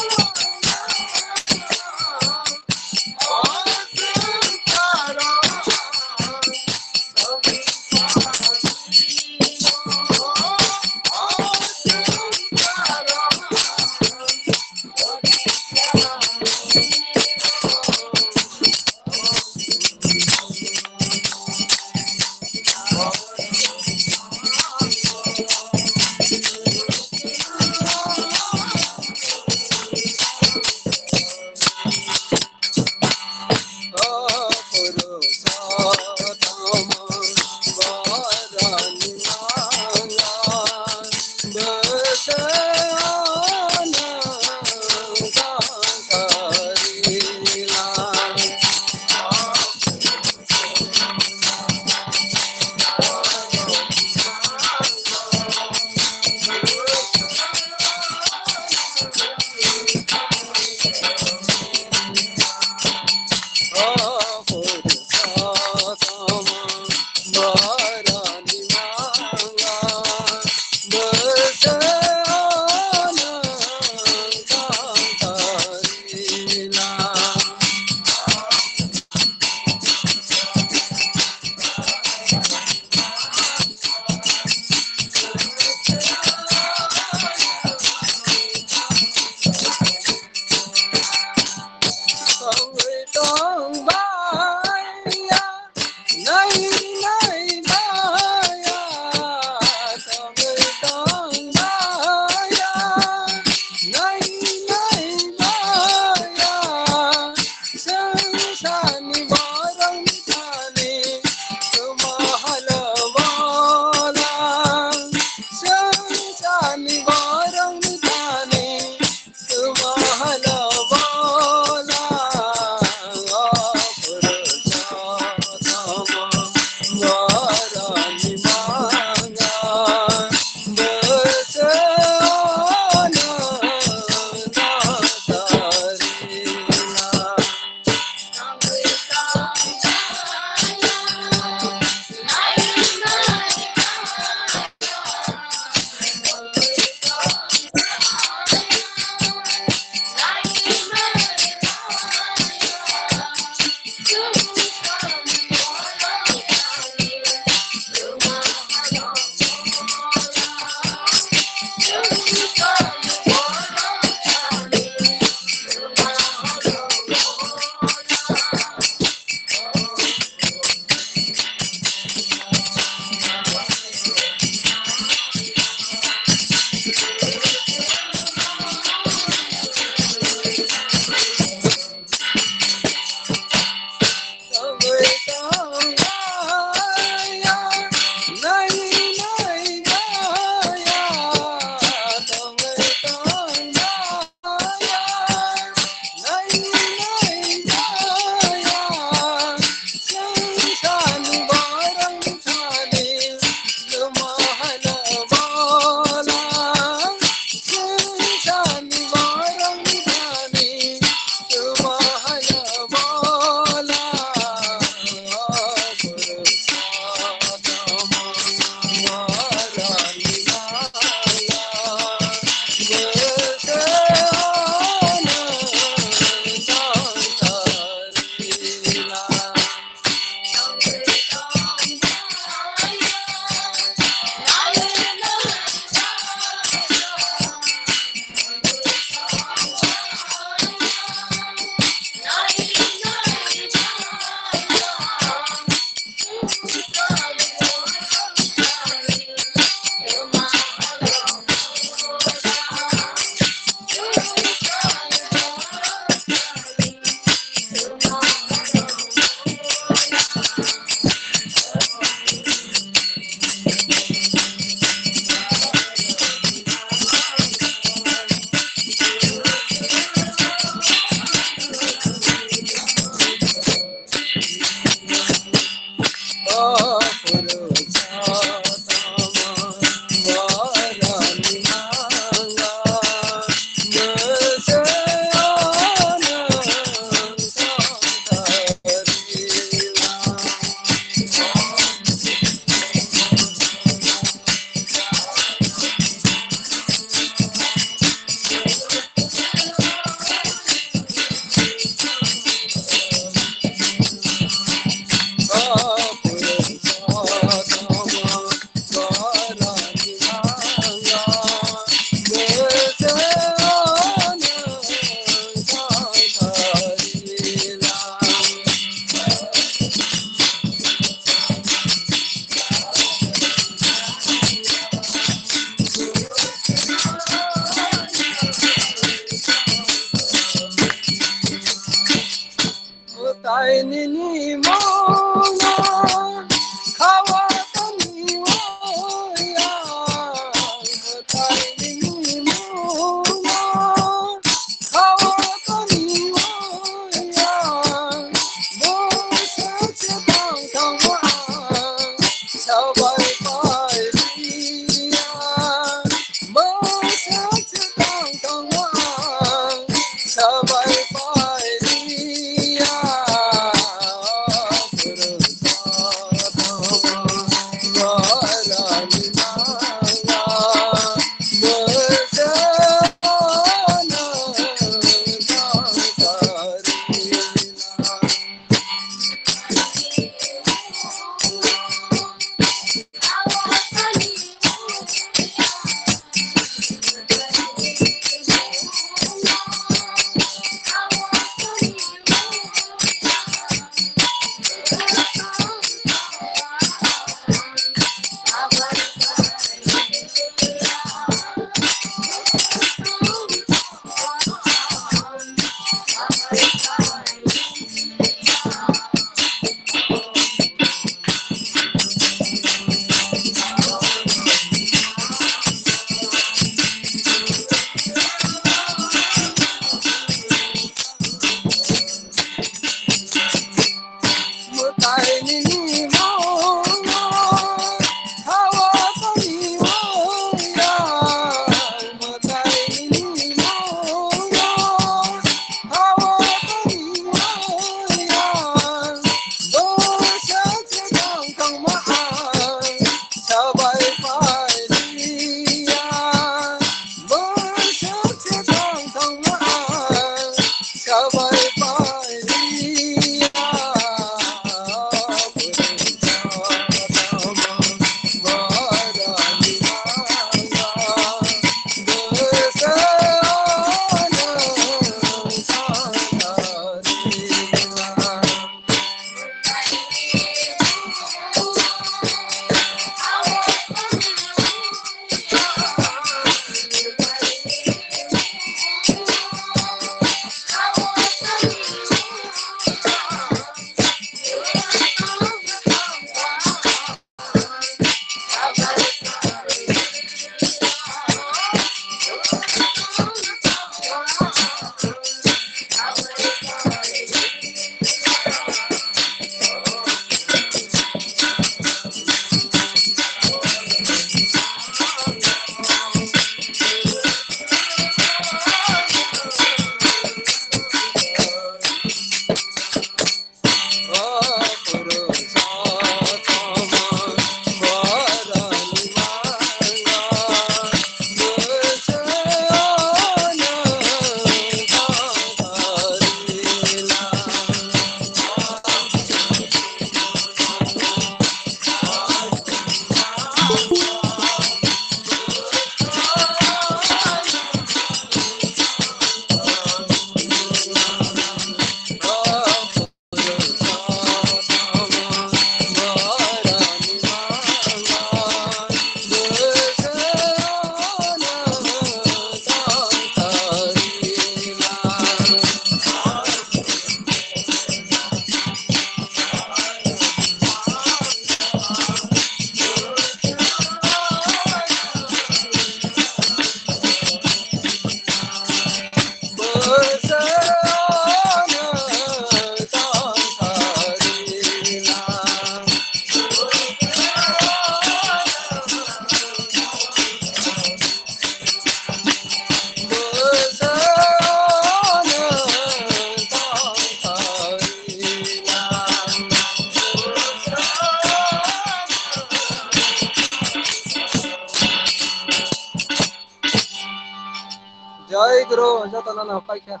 Jai Guru, jotono no paikha.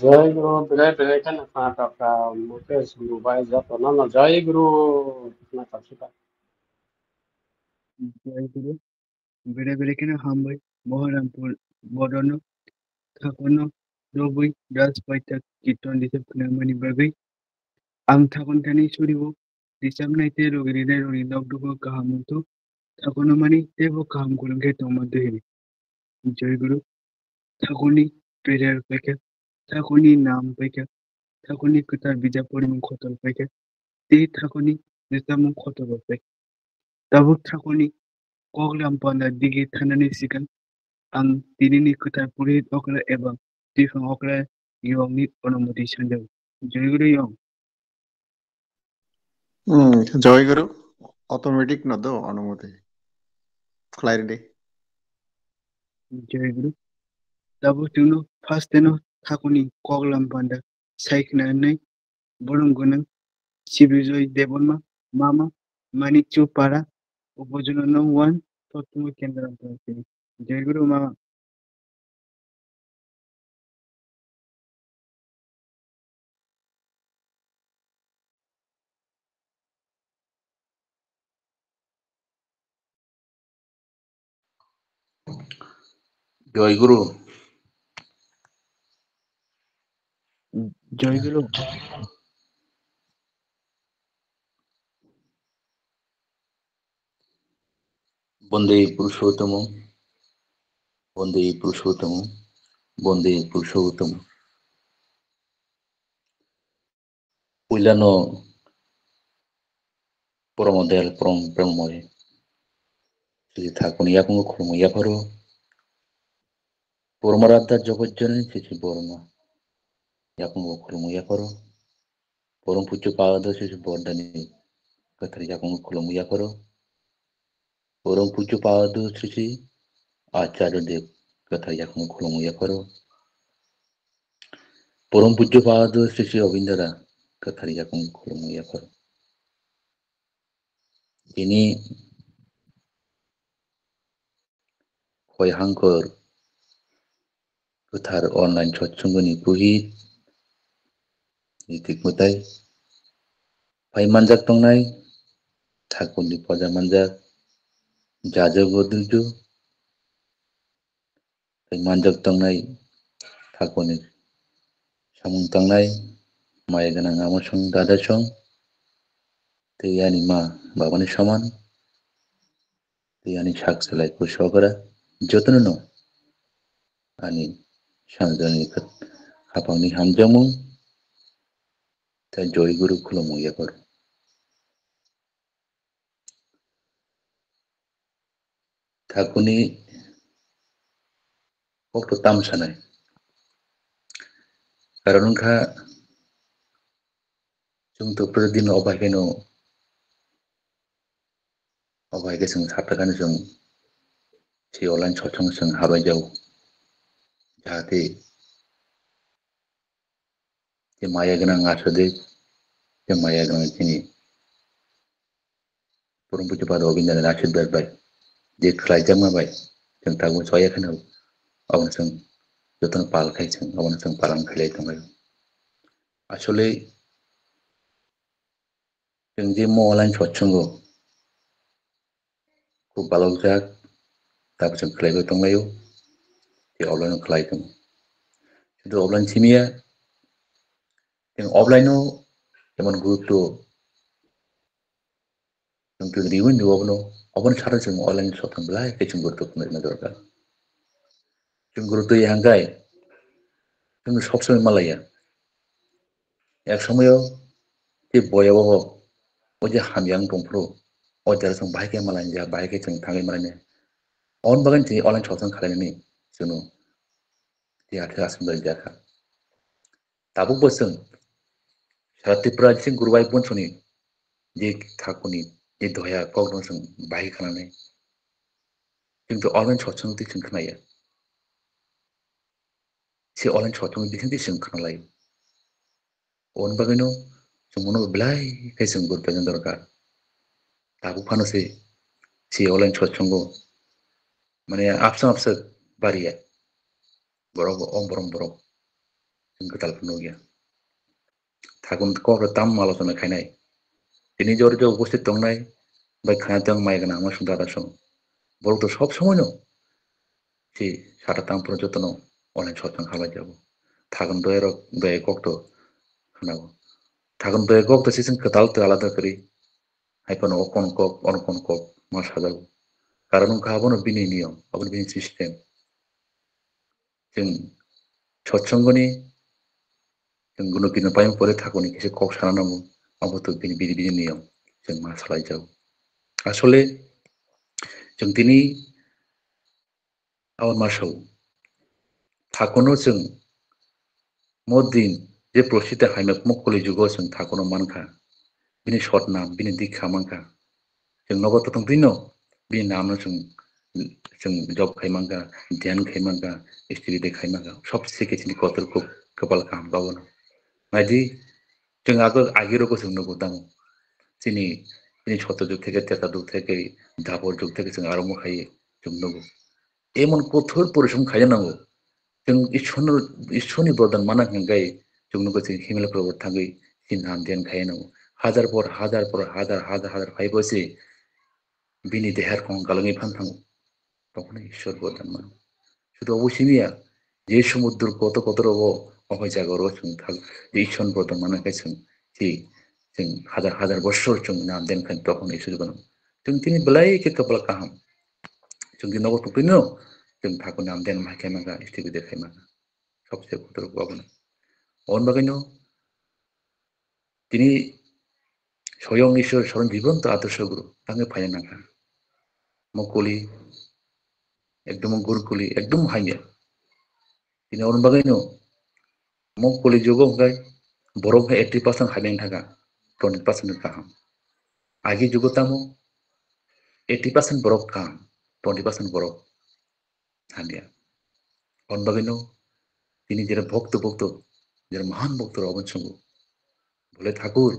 Jai Guru, belai belai kheno kha tokha, Mukesh Guru bai jotono no Jai Guru, na kapsita. Jai Guru, belai belai kheno hambai, Moharampur bodono, thakono, robwi, raj paita, kirtan disab khwnamani bagwi. Ang thakon thani suribo, disab nai tei rogi rinai roni nok dugo kaham wngthu, thakono mani teibo kaham khulum khe tongma dui hini. Jai Guru, thakoni prayer paikha, thakoni nam paikha, thakoni kwtal bijap porimung khotol paikha, tei thakoni rwchapmung khotol rok paikha. Tabuk thakoni koklam panda dige thanani sikang ang tinini kwtal purit okra eba twiphang okra yongni onumoti sanjago. Jai Guru yong. Hmm, Joy Guru, automatic no do, onumoti. Clarity. Joy Guru. Tabuk chwngno first teno thakuni koklam panda sai khna hwnwi bolong gwnang Sibijoy Debbarma, Mama, Manik Chu Para, Upojono no one, Tottumo Kendra Pasi. Joy Guru Mama. Joy Guru. Joy Guru. Bonde Purushottam, Bonde Purushottam, Bonde Purushottam. Puilano Poromo Dayal, Porom Premomoi. Sisi thakuni yakungo khulumwi yapharo. Poromo Radha Jogot Jonani sisi Borma. Yakungo khulumwi yapharo. Porom Pujjo Pado sisi Bordani kwthar yakungo khulumwi yapharo. Porom Pujjo Pado sisi Acharya Dev kwthar yakungo khulumwi yapharo. Porom Pujjo Pado sisi Obindra kwthar yakungo khulumwi yapharo. Tini Khoi Hangkor kwthar online chotsongoni puhit Ritik Mwtai. Phai manjak tongnai, thakurni poja manjak, jajago duijo. Phai manjak tongnai, thakurni samung tangnai, maya gwnang ama song, dada song, tei ani ma babani soman, tei ani sak salai Kusokra, jotono no ani sanjani khapangni hamjakmung, tei Joy Guru khulumung yapharo. Thakuni kokto tam sanai. Karon wngkha, chwng to pradin obai kheno, obai khe chwng saphre khani chwng si online chotsong chwng habai jago. Jahate je maya gwnang aswk de, je maya gwnang chini Purun Puja Pada Obindra Nath Sudbet bai, je khlaijakma bai, chwng tabuk choya kheno, abono chwng jotono pal khai chwng, abono chwng palan khailai tongo. Asole, chwng je mo online chotsongo, khub balokjak, tabuk chwng khlaiwi tonglaio, tei offline-o khlai tongo. Sudu offline simiya, chwng offline-o emon gurutto chwng twi riwi nw obono, obono sara chwng online sotong belai khe chwng gurutto phunukna dorkar. Chwng gurutto ya hangkai, chwng sob somoi malaya. Ek somoyo tei boya o, o je hamya wng tongphuru, o jora chwng bahai khe malainjak, bahai khe chwng thangwi malainai. Oboni bagwi chini online sotong khlainani chwngno tei athe aswk jakha. Tabukbo chwng sara Tripura chini Guru Bai Bonsoni je thakuni je doya kokno chwng bahai khanani. Kintu online sotong twi chwng khnaya. Se online sotong bising twi chwng khnalai. Oboni bagwino chwng bono belai khe chwng gurupna dorkar. Tabuk phano se, se online chotsongo mane abswk abswk bariya. Borok bo, o borok, borok chwng kwtal phano nukya. Thakun kok rok tam alochona khainai. Tini jor jor upasthit tongnai bai khana tong mai gana ama sung dada song. Borok to sob somoino si sara tang phuru jotono online sotong halai jago. Thakun doya rok doya kok to khanago. Thakun doya kok to sising kwtal to alada kwrwi. Hai phano o kon kok, ono kon kok ma sajago. Karon wngkha abono bini niyom, abono bini system. Chwng sotsongoni chwng gwnokino paimung pore thakuni kisa kok sana nango, abo to bini bini bini niyom chwng ma salai jago. Asole chwng tini abo ma sao. Thakuno chwng mo din je prosita haimya mo koli jugo chwng thakuno mankha. bini sot nam, bini dikha mankha. Chwng nogo totong twino bini namno chwng, chwng job khai mankha, dhyan khai mankha, study de khai mankha. Sobse khe chini kotor kok-, kopal kaham kha bono. Naidi, chwng ago agi rogo chwng nugo tamo. Chini, chini soto jug theke, treta jug theke, dapor jug theke chwng aromo khai chwng nugo. Emon kothor porishrom khaina nango. Chwng Ishwarno, Ishwarni bordan mana hwnkhe chwng nukgo chwng himlai khorokbo thangwi chini nam dhyan khaina nango. Hajar por hajar por hajar, hajar, hajar phaibo se bini dehar kong galangwi phan thango. Tokhono Ishwar bordan mano. Sudu obo simiya, je somudro kotor kotor obo, omo jaga oro chwng thang, je Ishwar bordan mana khe chwng, je chwng hajar hajar bosor chwng nam dhyan khaina tokhono Ishwar bordan. Chwng tini belai khe kopal kaham. Chwng di nogo tongtwino, chwng thakur nam dhyan ma khe mangkha, study de khai mangkha. Sobse kotor obo no. On bagwino, tini soyong Ishwar soron jibanto adorsho guru, tangwi phaina nangkha. Mokoli, ekdom gurukuli, ekdom hamya. Tini on bagwino, mokoli jugo hwnkhe borok hwnkhe eighty percent hamya thangkha, twenty percent kaham. Agi jugo tamo eighty percent borok kaham, twenty percent borok hamya. On bagwino tini jera bhokto bhokto, jera mahan bhokto rok obo chwngo. Bole Thakur,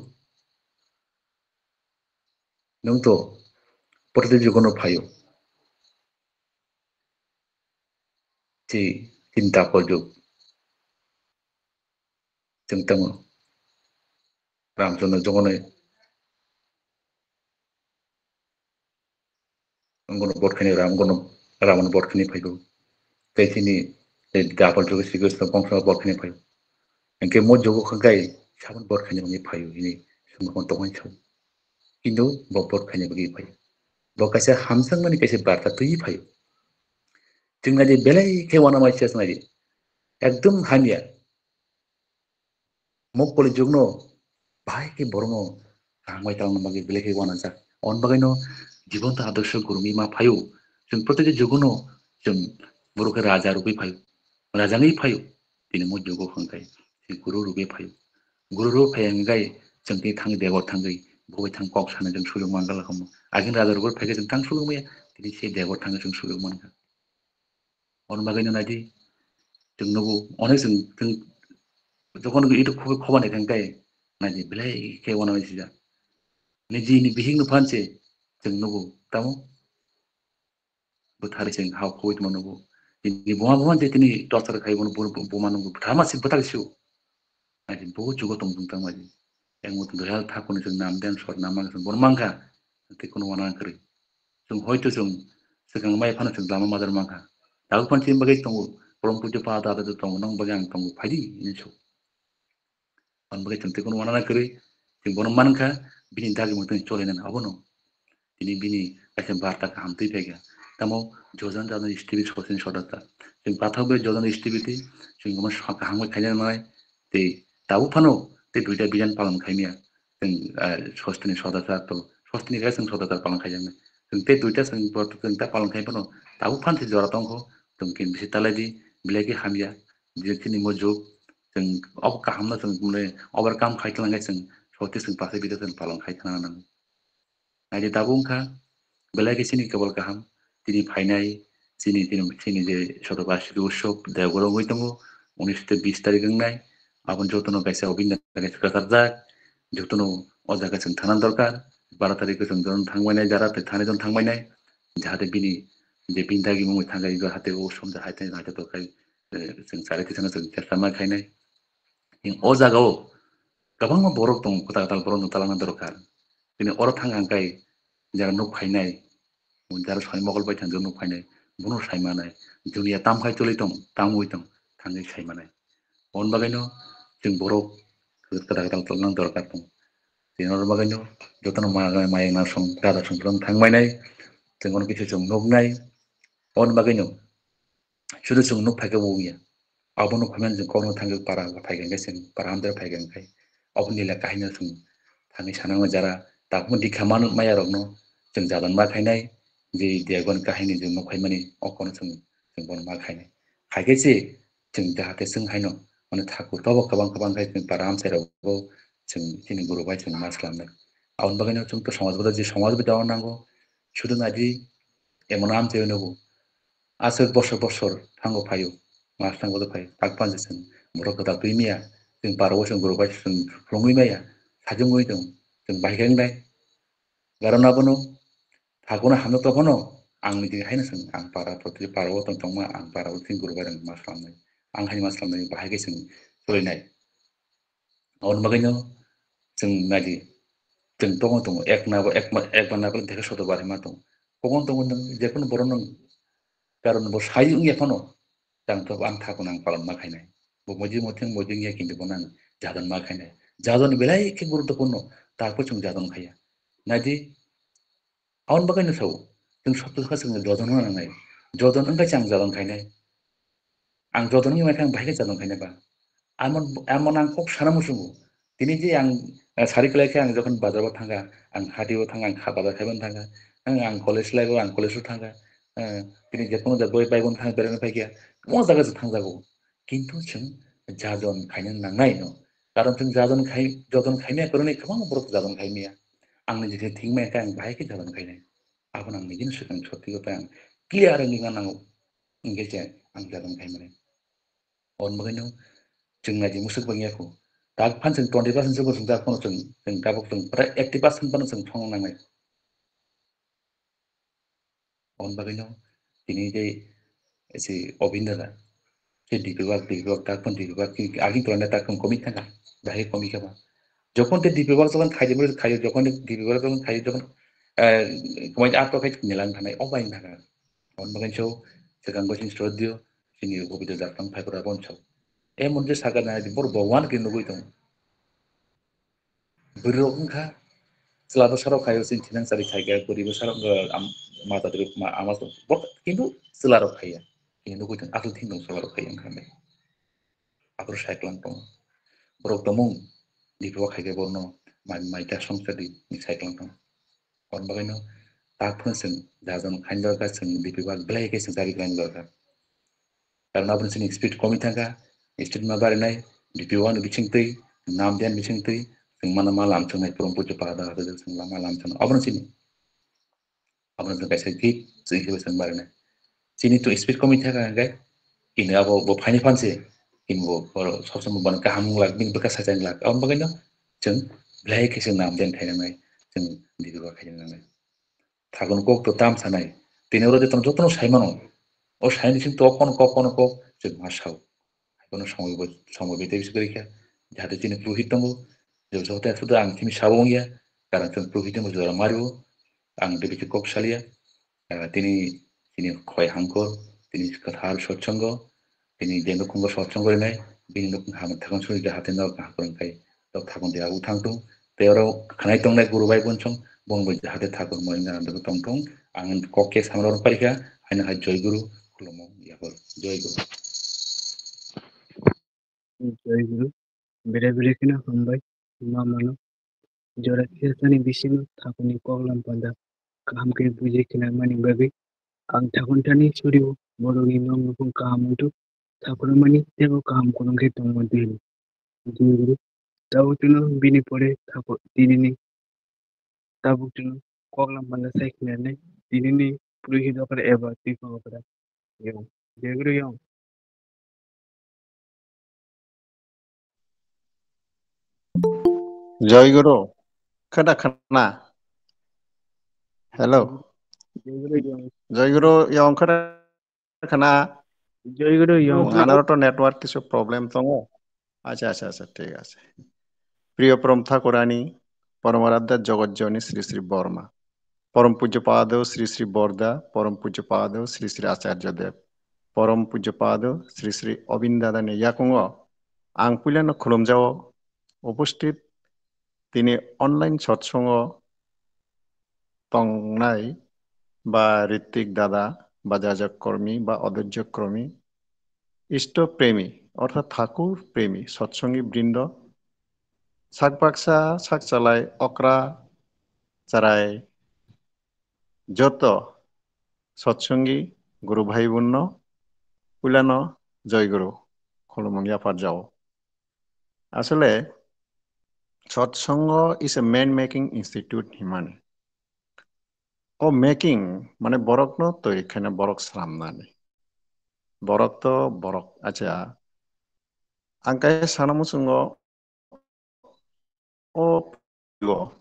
nwng to protiti jugono phaio. Chi, chini dapor jug. Chwng tamo. Ramchandra jogone. Ngono bot khani Ram, ngono Ramon bot khani phaigo. Tei chini, tei dapor jugo Sri Krishna bongso bot khani phaigo. Hwnkhe mo jugo kha gai sabon bot khani wngwi phaigo hini sumukon tongmani sao. Kintu bo bot khani bagwi phaigo. Bo kaisa hamjakmani kaisa barta twiwi phaigo. Chwng naidi belai khe uanama sia chwng naidi. Ekdom hamya. Mokoli jugno bahai khe borokno kaham bai talangna bagwi belai khe uanajak. On bagwino jibanto adorsho gurumi ma phaio. Chwng protiti jugono chwng borok khe raja rwgwi phaio. Raja wngwi phaio. Tini mo jugo hwnkhe chwng guru rwgwi phaio. Guru rwgwi phai hwnkhe chwng tini thangwi debor thangwi bo bai thang kok sana chwng sujok mangala khamu. Agini raja rwgwi phaikhe chwng thang sujok maya. Tini se debor thangwi chwng sujok mankha. Ono bagwino naidi, chwng nugo, onek chwng, chwng jokhon YouTube khobai khoba naikha hwnkhe, naidi, belai khe uanama sijak. Nijini bihikno phan se chwng nugo, tamo? Bwthari chwng hao khobai tongma nugo. Nini buma buma je tini torture khai bono bu-, bu-, buma nugo, bwtharma se bwthar se o. Naidi, bo jugo tong tong tang naidi. Yang bo tong doyal thakurni chwng nam den sor nam mangkha, chwng bono mangkha. Tei kuno uanama kwrwi. Chwng hoito chwng swkang mai phano chwng lama madar mangkha. Tabuk phano chini bagwi tongo, borom pujo pa da da tongo, nang bagwi ang tongo, phaidi hinwi sok. Ang bagwi chwng tei kuno uanama kwrwi, chwng bono mankha, bini dagi mungtang chole nang abono. Tini bini kaisa barta kaham twi phaikha. Tamo Jojan Jojan S T V sosini sodata. Chwng pathak bai Jojan S T V twi, chwng omo kaham bai khaina nangnai. Tei tabuk phano tei duita bijan palan khaimya. Chwng, ah, sostini sodata to, sostini khe chwng sodata palan khaijaknai. Chwng tei duita chwng bo chwng ta palan khai phano tabuk phan tei jora tongkho. Chwng khe bisi talai di, belai khe hamya. Je chini mo jug, chwng obo kahamno chwng mane overcome khai tongkhe chwng sote chwng pathak bida chwng palan khai thangna nango. Naidi tabuk wngkha, belai khe chini kebol kaham, tini phainai, chini, chini, chini je Shotobashiki Utsav Deoghar wngwi tongo, unisho bis tarik wngnai, aboni jotono kaisa obini kaisa kwcharjak, jotono o jaga chwng thana dorkar, baro tarikho chwng jotono thangbainai, jara tei thani jotono thangbainai, jahate bini je bini dagi wngwi thangkha, ego hate o somja hai thani naithotok khai, eh, chwng chari tisano chwng chesta ma khainai. Chwng o jagao kwbangma borok tongo, kwtal kwtal borokno talangna dorkar. Tini oro thang ang kai jara nuk phainai, jara soi mokol bai thang nuk phainai, bono sai manai. Dunia tam khai choli tong, tam wi tong, thangwi sai manai. Aboni bagwino chwng borok kwtal kwtal talangna dorkar tong. Tini oro bagwino jotono ma-, mayang na song, raja song thang mainai, chwng bono kisa chwng nuknai. Aboni bagwino sudu chwng nuk phaikhe bo wngya. Abono phaimani chwng kokno thangwi para phaikha hwnkhe chwng para hamjra phaikha hwnkhe. Aboni lila kahino chwng thangwi sanama jara. Tabukno dikha manu maya rokno chwng jadan ma khainai. Je Deoghar kahini chwng nuk phaimani okono chwng, chwng bono ma khainai. Khaikhe se chwng jahate chwng haino mane thakur tobo kwbang kwbang khai chwng para amchai rogo chwng chini guru bai chwng ma swlamnai. Aboni bagwino chwng to somaj bwdai, je somaj bwdai o nango, sudu naidi emon amtwi nugo. Aswk bosor bosor thango phaio, mas thango phaio, tak panse chwng borok kwtal twi maya, chwng parao chwng borok bai chwng phrwngwi maya, sajwngwi tong, chwng bahai khe wngnai. Karon abono thakono hamno tongphano ang nini hai no chwng ang para protiki parao tong tongma ang parao chwng guru bai rang ma slamnai. Ang hai ma slamnai bahai khe chwng solinai. Aboni bagwino chwng naidi chwng tongo tongo ek na bo ek ma ek ba na bo dekhe soto bar ma tongo. Kokon tongo nwng jekunu borok nwng karon bo sai wngya phano tang to ang thakono ang palon ma khainai. Bo moji motheng moji wngya kintu bono ang jadon ma khainai. Jadon belai khe guruttopurno, tarpor chwng jadon khaiya. Naidi, aboni bagwino sao, chwng sotto kha chwng jodon wngna nangnai. Jodon wngkha chwng jadon khainai. Ang jodon wngwi mankha ang bahai khe jadon khainai ba. Amon, amon ang kok sana muchungo. Tini je ang, eh, sari kwlai khe ang jokhon bazar o thangkha, ang hati o thangkha, ang kha bazar khaibo thangkha, ang, ang college life o ang college o thangkha, eh, tini jekunu jagoi bai bai bo thang berana phaikha, kwbangma jaga se thangjago. Kintu chwng jadon khaina nangnai no. Karon chwng jadon khai, jodon khaimaya kwrwngni kwbangma borok jadon khaimaya. Ang nijini thik maya khe ang bahai khe jadon khainai. Abono ang nijini swkang sotwi khe ang clear wngwi ma nango. Hwnkhe se ang jadon khaimani. Aboni bagwino chwng naidi mwswk bangya kho. Tak phan chwng twenty percent se bo chwng tak phano chwng, chwng tabuk chwng prai eighty percent phano chwng thangna nangnai. Aboni bagwino tini je se Obin dada, se D P bak, D P bak, tak phano D P bak, agin tolana tak phano komik thangkha, bahai komik kha ba. Jokhon te D P bak jokhon khaidi mori khayo, jokhon D P bak jokhon khayo, jokhon, eh, komai ato khai nilang thanai, o bai thangkha. Aboni bagwino swkang gosing srodio, chini Obin dada jaktang phai kora bon chao. E mon je saka na, bor Bhagwan ke nugui tong. Bwrwirok wngkha chwla bwsarok khaio chini thinang chari khaikha, bwrwi bwsarok wngkha am-, mata dwrwi ma-, ama tong-, bot-, kintu chwlarok khaiya. Chini nugui tong aswk thik tong chwlarok khaiya wngkha hinwi. Aphuru sai kwlang tongo. Borok tongmung D P bak khaikhe borokno mai, mai ta songcha di hinwi sai kwlang tongo. Aboni bagwino tak phano chwng jajon khaina dorkar, chwng D P bak belai khe chwng chari kwlaina dorkar. Karon aboni chini speed komwi thangkha, speed ma barinai, D P one bisingtwi, nam den bisingtwi, chwng mano ma lamchwngnai, purom pujo pada hada chwng lama lamchwngnai. Abono chini, abono chwng kaisa gift, chwng hiba chwng barinai. Chini to speed komwi thangkha hwnkhe, kini abo bo phaini phanse, kini bo oro sob somoi bono kaham wng lak, bini bwkha sacha wng lak. Aboni bagwino chwng belai khe chwng nam den khainangnai, chwng D P bak khainangnai. Thakono kok to tam sanai. Tini oro jotono, jotono sai mano. O sai ni sing to kono kok, kono kok, chwng ma sao. Hai bono somoi bo, somoi bai tei bisi kwrwi kha. Jahate chini purohit tongo. Je joto ekso da ang chini sabo wngya. Karon chwng purohit tongo jora mario. Ang tei bisi kok salia. Ah, tini, tini khoi hangkor, tini kwthar sotsongo. Bini je nukhungo sochong gorinai, bini nukhung hamya thakon suri jahate no kaham kwrwng khai tok thakon de abu thang tung. Tei oro khanai tongnai guru bai bunchong bong bai jahate thakon mo wngna andro tong tung. Ang kok ke samro rok parikha, haino hai Joy Guru khulumo yapor. Joy Guru. Joy Guru. Bere bere kheno hambai. Ma mano. Jora khe sani bisingo thakuni koklam panda kaham khe buji khe nangmani bagwi ang thakuntani surio borokni nok nukhung kaham wngthu, thakurmani teibo kaham khulumkhe tongma di hino. Jiguru tabuk chwngno bini pore thakur tinini tabuk chwngno koklam panda sai khe nai tinini purohit okra eba twiphang okra. Yo, jiguru yo. Joy Guru, khada khana. Hello. Joy Guru, yong khada khana. Joy Guru, yong. Anaro to network kisu problem tongo. Acha, acha, acha, thik ase. Priyo Param Thakurani, Paramaradhya Jagat Joni Sri Sri Borma. Param Pujya Pado Sri Sri Borda, Param Pujya Pado Sri Sri Acharya Dev. Param Pujya Pado Sri Sri Obin Dadani yakungo ang puilano khulumjao. Upusthit tini online satsongo tongnai ba Ritik dada, ba Jajak Kormi, ba Odojjak Kormi, Isto Premi, orthat Thakur Premi, Satsongi Brindo, sak baksa, sak chalai, okra, charai, joto Satsongi Guru Bhai Bunno, puilano Joy Guru, khulumung yaphar jao. Asole, Sotsango is a man making institute himani. O making mane borokno toiri khaina, borok sramnani. Borok to borok, acha. Ang kaya sana muchungo o, o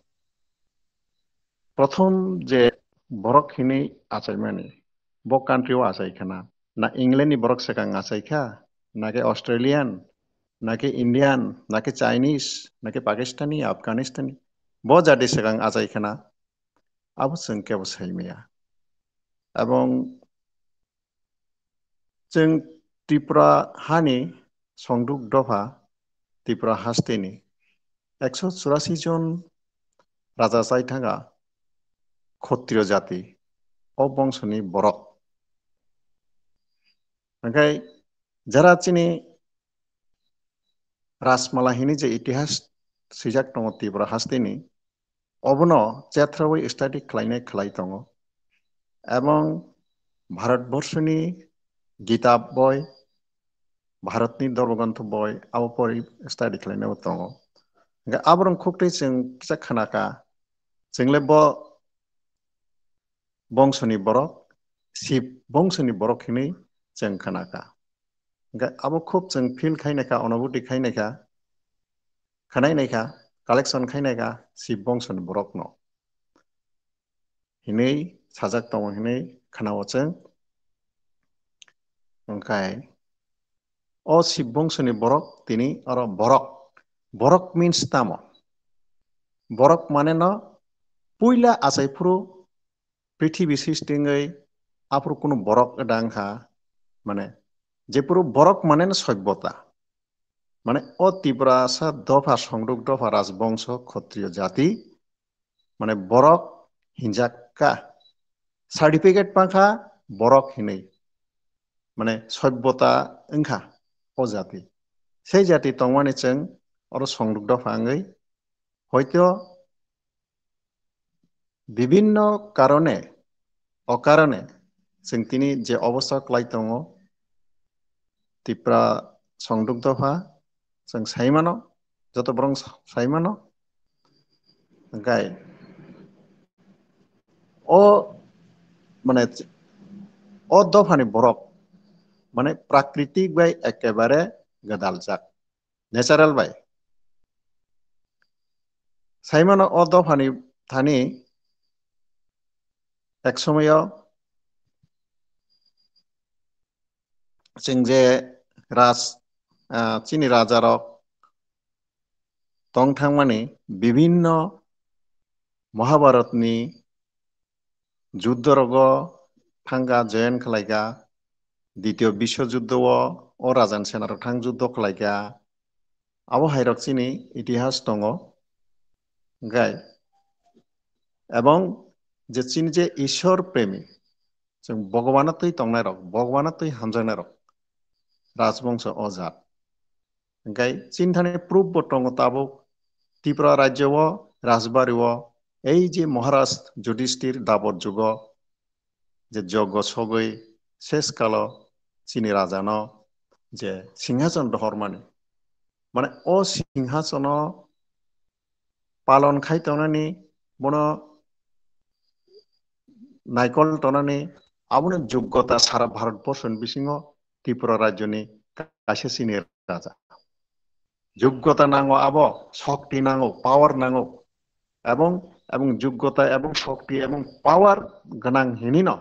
prothom je borok hinwi achaimani, bo country o achai khana. Na England ni borok swkang achai kha, na khe Australian, na khe Indian, na khe Chinese, na khe Pakistani, Afghanistani. Bo jati swkang achai khana, abo chwng kebo sai maya. Ebong chwng Tripura hani songduk dopha, Tripura hasteni ekso churasi jon raja chai thanga Khotriyo jati, o bongsoni borok. Hingkhai jara chini Rajmala hini je itihas swijak tongo Tripura hasteni, obono chethrwi study khlainai khlai tongo. Ebong Bharatborsoni Gita boi, Bharatni Dhormogrontho boi, abo pori study khlainaibo tongo. Hingkhe aborok khuktwi chwng kisa khnakha, chwngle bo bongsoni borok, Sib bongsoni borok hinwi chwng khnakha. Hingkhe abo khub chwng feel khainaikha, onobhuti khainaikha, khwnainaikha, collection khainaikha Sib bongsoni borokno hinwi sajak tongo hinwi khnao chwng. Hingkhe o Sib bongsoni borok tini oro borok. Borok means tamo? Borok mane no puila achai phuru prithibi sistingwi aphuru kunu borok wngkha, mane jephuru borok mane no soibota. Mane o Tiprasa dopha, songduk dopha, rajbongso, khotriyo jati, mane borok hinjak kha, certificate pankha borok hinwi, mane soibota wngkha o jati. Sei jati tongmani chwng oro songduk dopha wngwi hoito bibinno karone, o karone chwng tini je obostha kwlai tongo, Tipra songduk dopha chwng sai mano, joto borok sai mano. Hingkhe o, mane, o dophani borok, mane, prakritik bai ekebare gwdaljak, natural bai. Sai mano o dophani thani ek somoyo chwng je raj, ah, chini rajarok tong thangmani bibinno Mahabharatni juddho rogo thangkha, join khlaikha, Dityo Biswa Juddho o, o Rajan Sena rok thang juddho khlaikha. Abo hai rok chini itihas tongo. Hingkhe, ebong je chini je Ishwar premi, chwng Bhagwano twi tongnai rok, Bhagwano twi hamjaknai rok, rajbongso o jat. Hingkhe chini thani proof bo tongo tabuk Tripura rajyo o, Rajbari o, ei je Maharaj Yudhishthir Dapor jugo je joggo sogwi ses kalo chini rajano je singhason dohormani. Mane o singhasono palon khai tongnani, bono naikol tongnani, aboni joggota sara Bharat borsoni bisingo Tripura rajyoni kaisa chini raja. Joggota nango abo, shokti nango, power nango. Ebong, ebong joggota, ebong shokti, ebong power gwnang hinino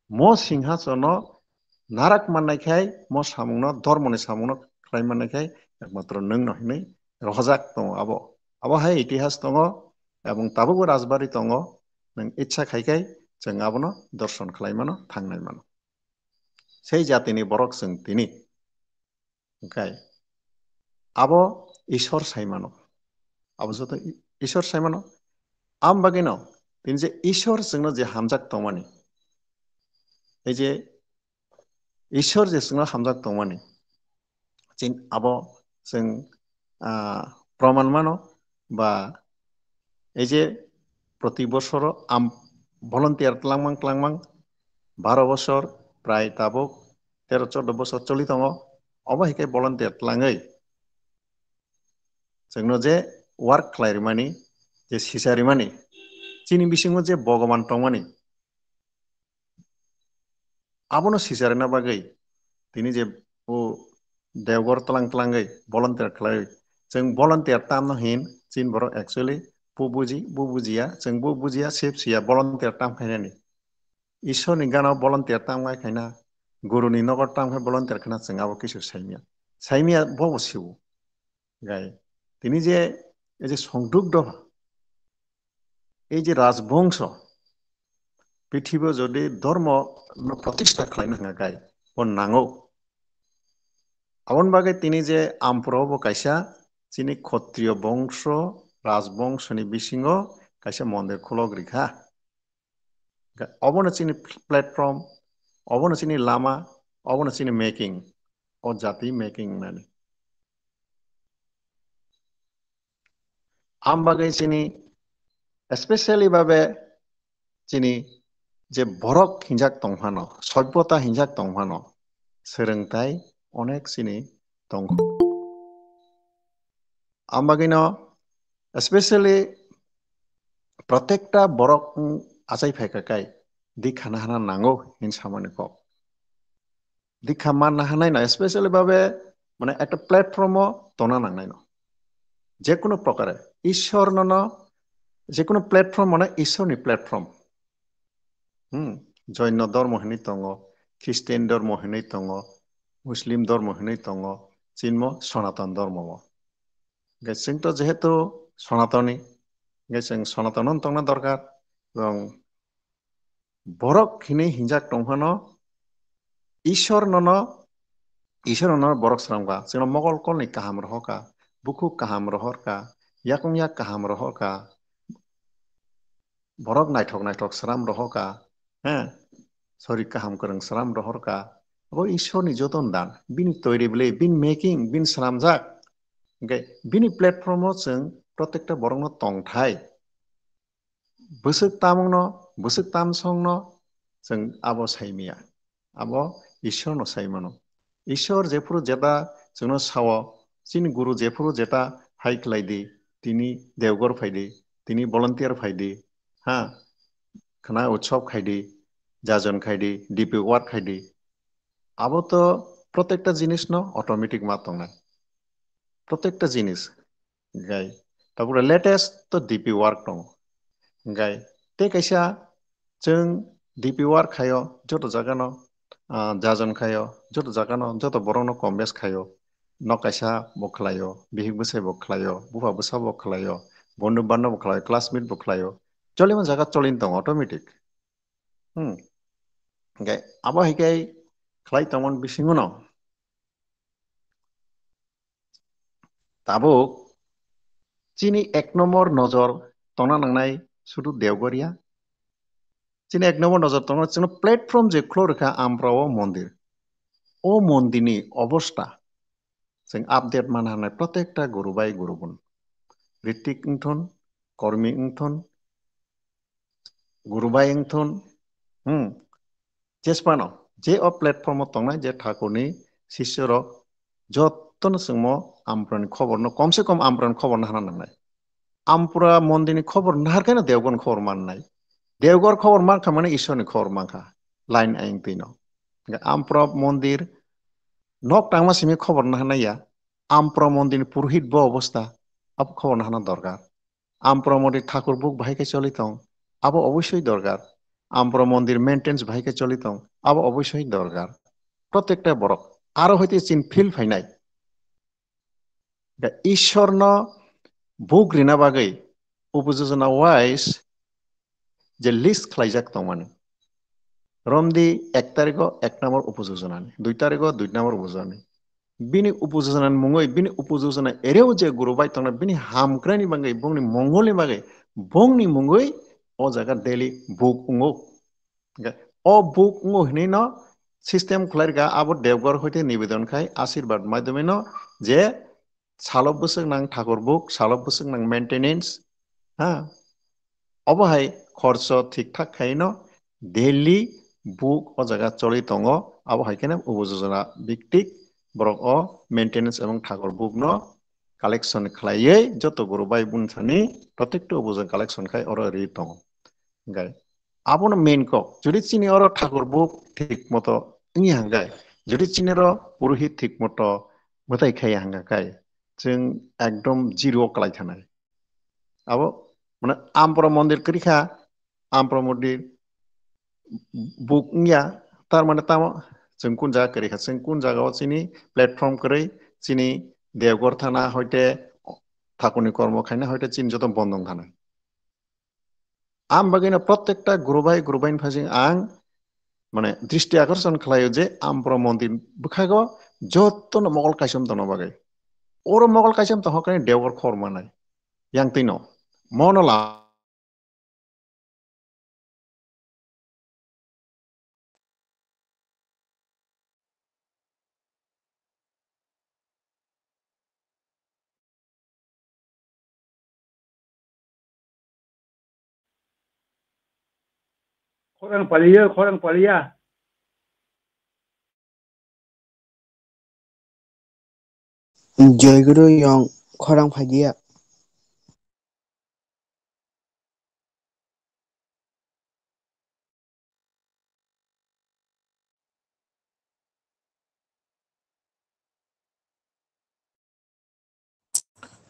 mo singhasono narak mannai khai, mo samungno, dhormoni samungno khlai mannai khai, ekmatro nwngno hinwi rohorjak tongo abo. Abo hai itihas tongo, ebong tabukbo rajbari tongo, nwng ichha khai khai chwng abono dorson khlai mano, thangnai mano. Sei jatini borok chwng tini. Hingkhe abo Ishwar sai mano. Abo joto I-, Ishwar sai mano. Am bagwino tini je Ishwar chwngno je hamjak tongmani, ei je Ishwar je chwngno hamjak tongmani, chini abo chwng, ah, proman mano ba ei je proti bosoro am volunteer tlangmang tlangmang baro bosor prai tabuk tero chordo bosor choli tongo, obo hai khe volunteer tlangwi chwngno je work khlai rimani, je sisa rimani, chini bisingo je Bhogoban tongmani, abono sisa rina bagwi tini je o Deoghor tlang tlangwi volunteer khlai, chwng volunteer tamno hin, chini borok actually bo buji, bo bujiya, chwng bo bujiya, sep siya, volunteer tam khainani. Ishorni gana volunteer tam khai khaina, guruni nogo tam khai volunteer khna chwng abo kisu saimya. Saimya bobo siwo. Gai. Tini je, ei je songduk doha, ei je rajbongso, prithibo jodi dhormo no protishta khlaina hwnga gai, bo nango. Aboni bagwi tini je Ampura bo kaisa chini Khatriyo bongso, rajbongso ni bisingo kaisa mondir khulok rikha. Obono chini platform, obono chini lama, obono chini making, o jati making mani. Am bagwi chini, especially babe chini je borok hinjak tongphano, soibota hinjak tongphano, swrwngthai onek chini tongkho. Am bagwino, especially protekta borok wng achai phaikha kai, dikha nahana nango hin samani kok. Dikha manna hanai no, especially babe, mane ekta platform o tona nangnai no. Jekunu prokare, Ishwar no no, jekunu platform mane Ishwar ni platform. Hmm, Jaino dhormo hinwi tongo, Christian dhormo hinwi tongo, Muslim dhormo hinwi tongo, chinmo Sanatan dhormo o. Hingke chwng to jehetu Sanatani, hingke chwng Sanatan no tongna dorkar, ebong borok hinwi hinjak tongphano, Ishwar nono, Ishwar nono borok sramkha, chwngno mokol kolni kaham rohorkha, bukhuk kaham rohorkha, yakung yak kaham rohorkha, borok naithok naithok sram rohorkha, he, sori kaham kwrwng sram rohorkha, abo Ishwarni joton dan, bini toiri bwlwi, bini making, bini sramjak, hingke bini platform o chwng protekta borokno tongthai. Bwswk tamungno, bwswk tamsongno chwng abo saimaya. Abo Ishwarno saimano. Ishwar jephuru jeta chwngno sao, chini guru jephuru jeta hai khlai di, tini Deoghor phai di, tini volunteer phai di, ha, khna utsob khai di, jajon khai di, D P work khai di. Abo to protekta jinisno automatic ma tongnai. Protekta jinis. Hingkai, tabukle latest to D P work tongo. Hingkai, tei kaisa chwng D P work khaio, joto jagano, ah, jajon khaio, joto jagano, joto borokno convince khaio. Nok kaisa bo khlaio, bihik bwsai bo khlaio, bupha bwsa bo khlaio, bondhu bandhob bo khlaio, classmate bo khlaio. Cholima jaga cholin tongo automatic. Hmm. Hingkai, abo hai khe khlai tongmani bisingono tabuk chini ek nombor nojor tongna nangnai sudu Deoghor ya. Chini ek nombor nojor tongna chwngno platform je khlo rwkha Ampura o mondir. O mondirni obostha chwng update manna hanai protekta guru bai guru bun. Ritik wngthun, Kormi wngthun, Gurubai wngthun, hmm, jespano, je o platform o tongnai je Thakurni sisyo rok, jotono chwngmo Ampurani khobor no, komse kom Ampurani khobor no hana nangnai. Ampura mondirni khobor nahar khe no Deoghor ni khobor mannai. Deoghor khobor mankha mane Ishwarni khobor mankha, line ayang twi no. Hingkhe Ampura mondir nok tangma simi khobor nahanai ya, Ampura mondirni purohit bo obostha, abo khobor nahana dorkar. Ampura mondir thakur buk bahai khe choli tong, abo oboisoi dorkar. Ampura mondir maintenance bahai khe choli tong, abo oboisoi dorkar. Protekta borok aro hoite chin feel phainai. Da Ishwarno buk rina bagwi upojojona wise je list khlaijak tongmani. Romdi ek tarikho ek number upojojonani, dui tarikho dui number upojojonani. Bini upojojonani mungwi, bini upojojona ereo je guru bai tongnai, bini hamkraini bagwi, bongni mongolni bagwi, bongni mungwi o jaga daily buk wngo. Hingkhe o buk wngo hinwi no system khlai rwkha, abo Deoghor hoite nibedon khai Ashirbad maidhyome no je salo bwswk nang thakur buk, salo bwswk nang maintenance, ha? Obo hai khorcho thik thak khai no daily buk o jaga choli tongo, abo hai kheno ubo jojona biktik borok o maintenance ebong thakur buk no collection khlaiwi joto guru bai bun thani protecto bujang collection khai oro ri tongo. Hingkai abono main kok. Jodi chini oro thakur buk thik moto wngya hingkai, jodi chini oro purohit thik moto mwtai khaiya hingka kai, chwng ekdom zero o kwlai thanai. Abo mane Ampro mondir kwrwi kha, Ampro mondir buk wngya, tar mane tamo chwng kun jaga kwrwi kha, chwng kun jaga o chini platform kwrwi, chini Deoghor thana hoite thakurni kormo khaina hoite chini joto bondong thana. Am bagwino protekta guru bai guru bai ni phasing ang mane dristi akorson khlaio je Ampro mondir bwkhago jotono mogol kaisom tongna bagwi. Oro mogol kaisom tongkha khe Deoghor khor manai. Yang tino mono la Khorang paliya, khorang paliya. Joy Guru yong khorang phaidiya.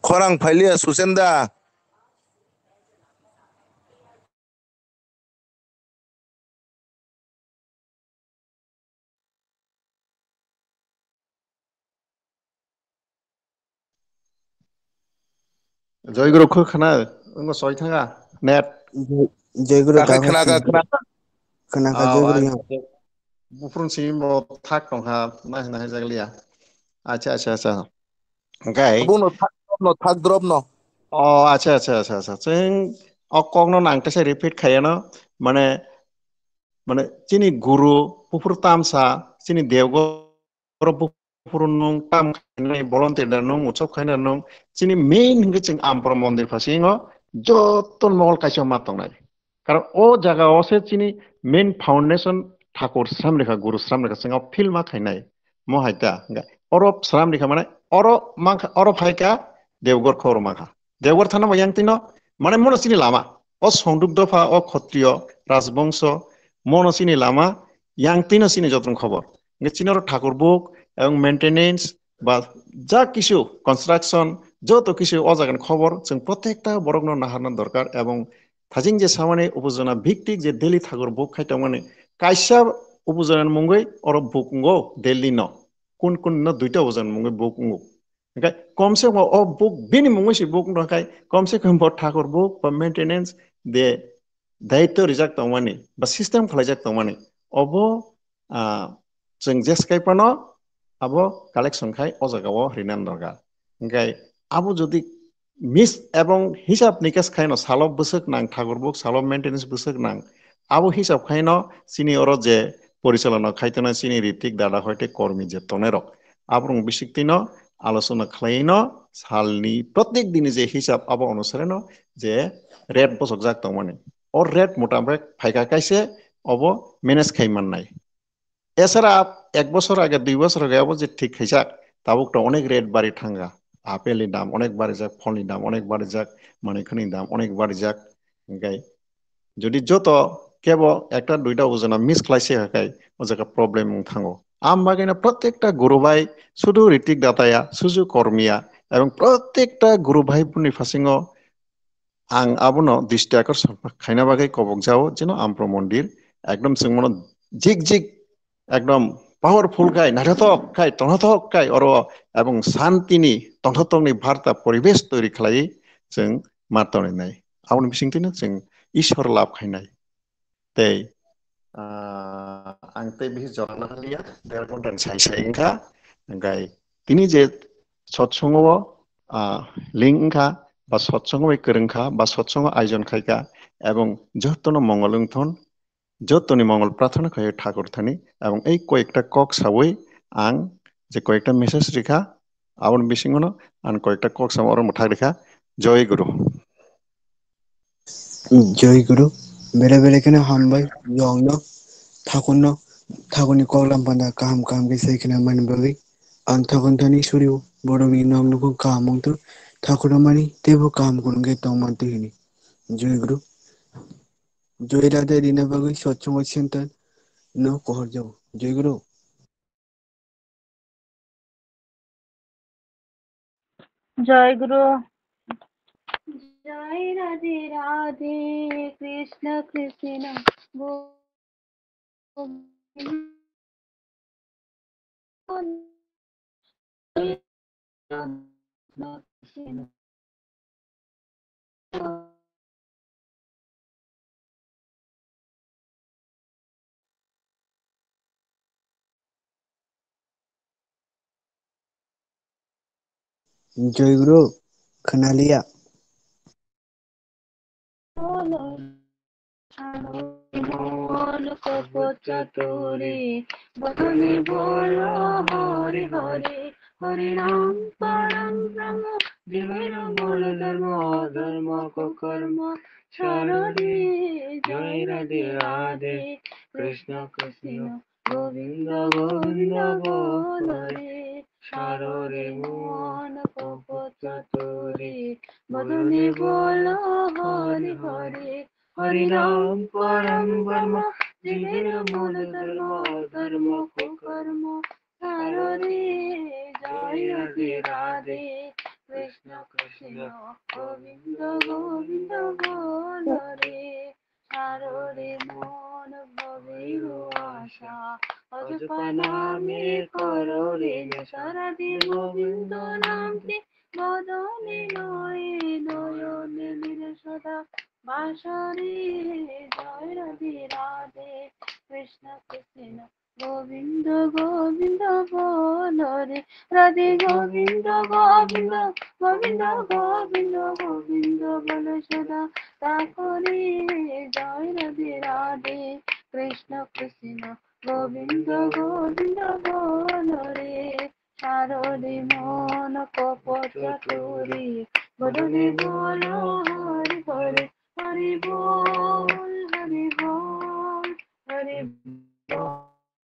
Khorang phailiya Susen da. Joy Guru kho khna, wngbo soi thanga, net. Joy, Joy Guru Kakhe da khna ka, khna ka. Khna ka, ah, Joy Guru ah, yang. Buphuru simi bo thak tong ha, nai, nai, jaglia. Acha, acha, acha. Hingkai? Abono thak drop no, thak drop no. Oh, acha, acha, acha, acha. Chwng o kok no nang teisa repeat khaiya no, mane, mane chini guru, buphuru tamsa, chini Deoghor buphuru nung tam khainai, volunteer da nung, utsob khaina nung, chini main hingke chwng Ampro mondir phasingo joto mogol kaisa ma tongnai. Karon o jaga o se chini main foundation thakur sram rekha, guru sram rekha, chwng o feel ma khainai. Mo hai ta, hingke oro sram rekha mane, oro mankha, oro phaikha, Deoghor khoro mankha. Deoghor thana bo yang tino, mane mono chini lama. O songduk dopha, o khotriyo, rajbongso, mono chini lama, yang tino chini jotrong khobor. Hingke chini oro thakur buk, ebong maintenance, ba ja kisu construction, joto kisu o jaga ni khobor, chwng protekta borok no naharna dorkar, ebong thajing je samani upojona bhiktik je daily thakur buk khai tongmani, kaisa upojona ni mungwi oro buk wngo daily no, kun kun no duita upojona ni mungwi buk wngo. Hingke komse kom o buk bini mungwi se buk wngkha, komse kom bo thakur buk ba maintenance de daityo rijak tongmani ba system khwlaijak tongmani, obo, ah, chwng jeskai phano abo collection khai o jaga o rinani dorkar. Hingke abo jodi mis ebong hisab nikas khaino salo bwswk nang thakur buk salo maintenance bwswk nang, abo hisab khaino chini oro je porichalona khai tongnai chini Ritik dada hoite kormi je tongnai rok, aborok bisik tino alochona khlai no salni protek dini je hisab abo onusare no je rate bosokjak tongmani. O rate motamrek phaikha kaise obo manage khai mannai. Esara ek bosor age, dui bosor age abo je thik khaijak, tabuk to onek rate bari thanga. Apple ni dam onek barijak, phol ni dam onek barijak, manwi khani dam onek barijak. Hingkai jodi joto kebo ekta duita ujana miss khlai se hakai, o jaga problem wng thango. Am bagwino protekta guru bai sudu Ritik dataya, suju kormiya, ebong protekta guru bai buni phasingo ang abono dristi akorson khaina bagwi kobok jao, jeno Ampro mondir ekdom chwngmano jik jik ekdom powerful khai, naithothok khai, tongthothok khai oro ebong santini tongthotokni barta poribesh toiri khlai chwng ma tongnai. Aboni bisingtwino chwng Ishwar lab khainai. Tei, ah, ang tei bihi jorana liya, der ghonta ni sai sai wngkha. Hingkai tini je sotsongo, ah, link wngkha, ba sotsongo bai kwrwngkha, ba sotsongo ayojon khaikha, ebong jotono mongol wngthon, jotoni mongol prarthana khaio Thakur thani, ebong ei koyekta kok sawi ang je koyekta message rikha, aboni bisingono ang koyekta kok samo oro mwthak rikha. Joy Guru. Joy Guru. Bere bere kheno hambai yongno, Thakurno, Thakurni koklam panda kaham kaham khe sai kheno mani bagwi. Ang thakon thani surio, borokni nok nukhung kaham wngthu, thakhormani teibo kaham kwrwngkhe tongmantwi hini. Jai Guru. Jai Radhe rina bagwi Satsang Center no kohorjago. Jai Guru. Jai Guru. Jai Radhe Radhe, Krishna Krishna, Govinda. Jai Guru, khwnaliya. Mon kopo chaturi, bodoni bolo Hari Hari, Hari Ram Param Brahma, Jivero Mol Dharma, Dharma Kukarma, Sarori, Jai Radhe Radhe, Krishna Krishna, Govinda Govinda bolo re, Sarori Mon kopo chaturi, bodoni bolo Hari Hari, Hari Ram Param Brahma, Jivero Mol Dharma, Dharma Kukarma, Sarori, Jai Radhe Radhe, Krishna Krishna, Govinda Govinda bolo re, Sarori Mon bhabiro asha, ajpa name korori nesha, Radhe Govinda namte, bodoni noye noyone nire sada, Basori, Jai Radhe Radhe, Krishna Krishna, Govinda Govinda bolo re, Radhe Govinda Govinda, Govinda Govinda, Govinda bolo sada, Thakore, Jai Radhe Radhe, Krishna Krishna, Govinda Govinda bolo re, Sarori Mon kopo chaturi, bodoni bolo Hari Hari, Hari Bol, Hari Bol, Hari Bol,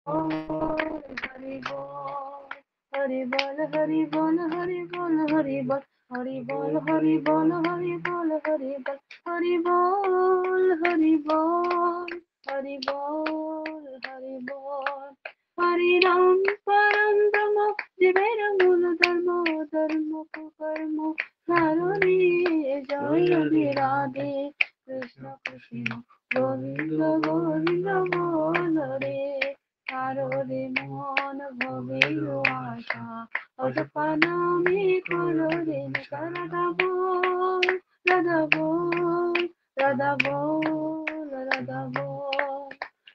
Hari Bol, Hari Bol, Hari Bol, Hari Bol, Hari Bol, Hari Bol, Hari Bol, Hari Bol, Hari Bol, Hari Bol, Hari Bol, Hari Bol, Hari Bol. Hari Ram Param Brahma, Jivero Mol Dharma, Dharma Kukarma, Sarori, Jai Radhe Radhe, Krishna Krishna, Govinda Govinda bolo re, Sarori Mon bhabiro asha, ajpa name korori nesha, Radha Bol, Radha Bol, Radha Bol, Radha Bol.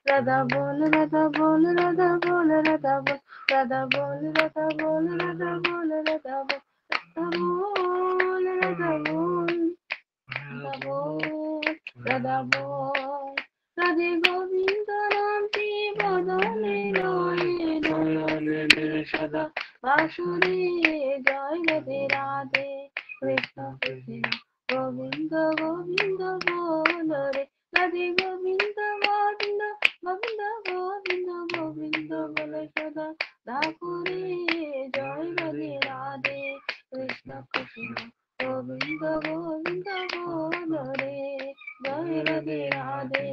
Radha Bol, Radha Bol, Radha Bol, Radha Bol, Radha Bol, Radha Bol, Radha Bol, Radha Bol, Radha Bol, Radha Bol, Radha Bol, Radha Bol. Radhe Govinda namte bodoni noye noyone nire sada, Basori, Jai Radhe Radhe, Krishna Krishna, Govinda Govinda bolo re, Radhe Govinda Govinda, Govinda Govinda, Govinda bolo sada, Thakore, Jai Radhe Radhe, Krishna Krishna, Govinda Govinda bolo re, Jai Radhe Radhe,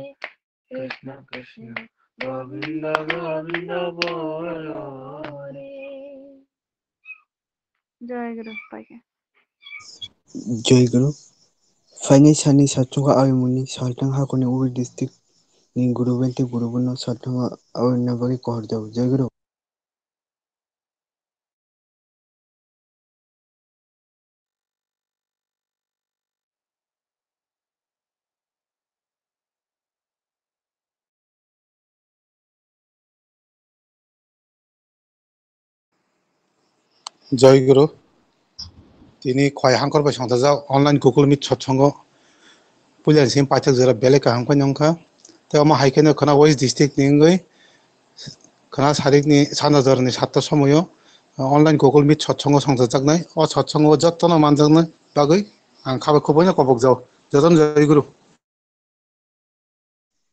Krishna Krishna, Govinda Govinda bolo re. Jai Guru, paikha. Jai Guru. Phainai sani Satsang Awi muni saltang hakuni Uri district ni Guru Bente Guru Bono saltang Awi na bagwi kohor jago. Jai Guru. Jai Guru. Tini khwai hangkor bai songthajak online Google Meet satsang o puila ni simi paithak jora belai kaham khe nongkha. Tei omo hai kheno khwna West District ni wngwi khwna sarik ni sanja jora ni satta somoio online Google Meet satsang o songthajaknai. O satsang o jotono manjaknai bagwi ang kha bai khubui no kobokjao. Jotono Jai Guru.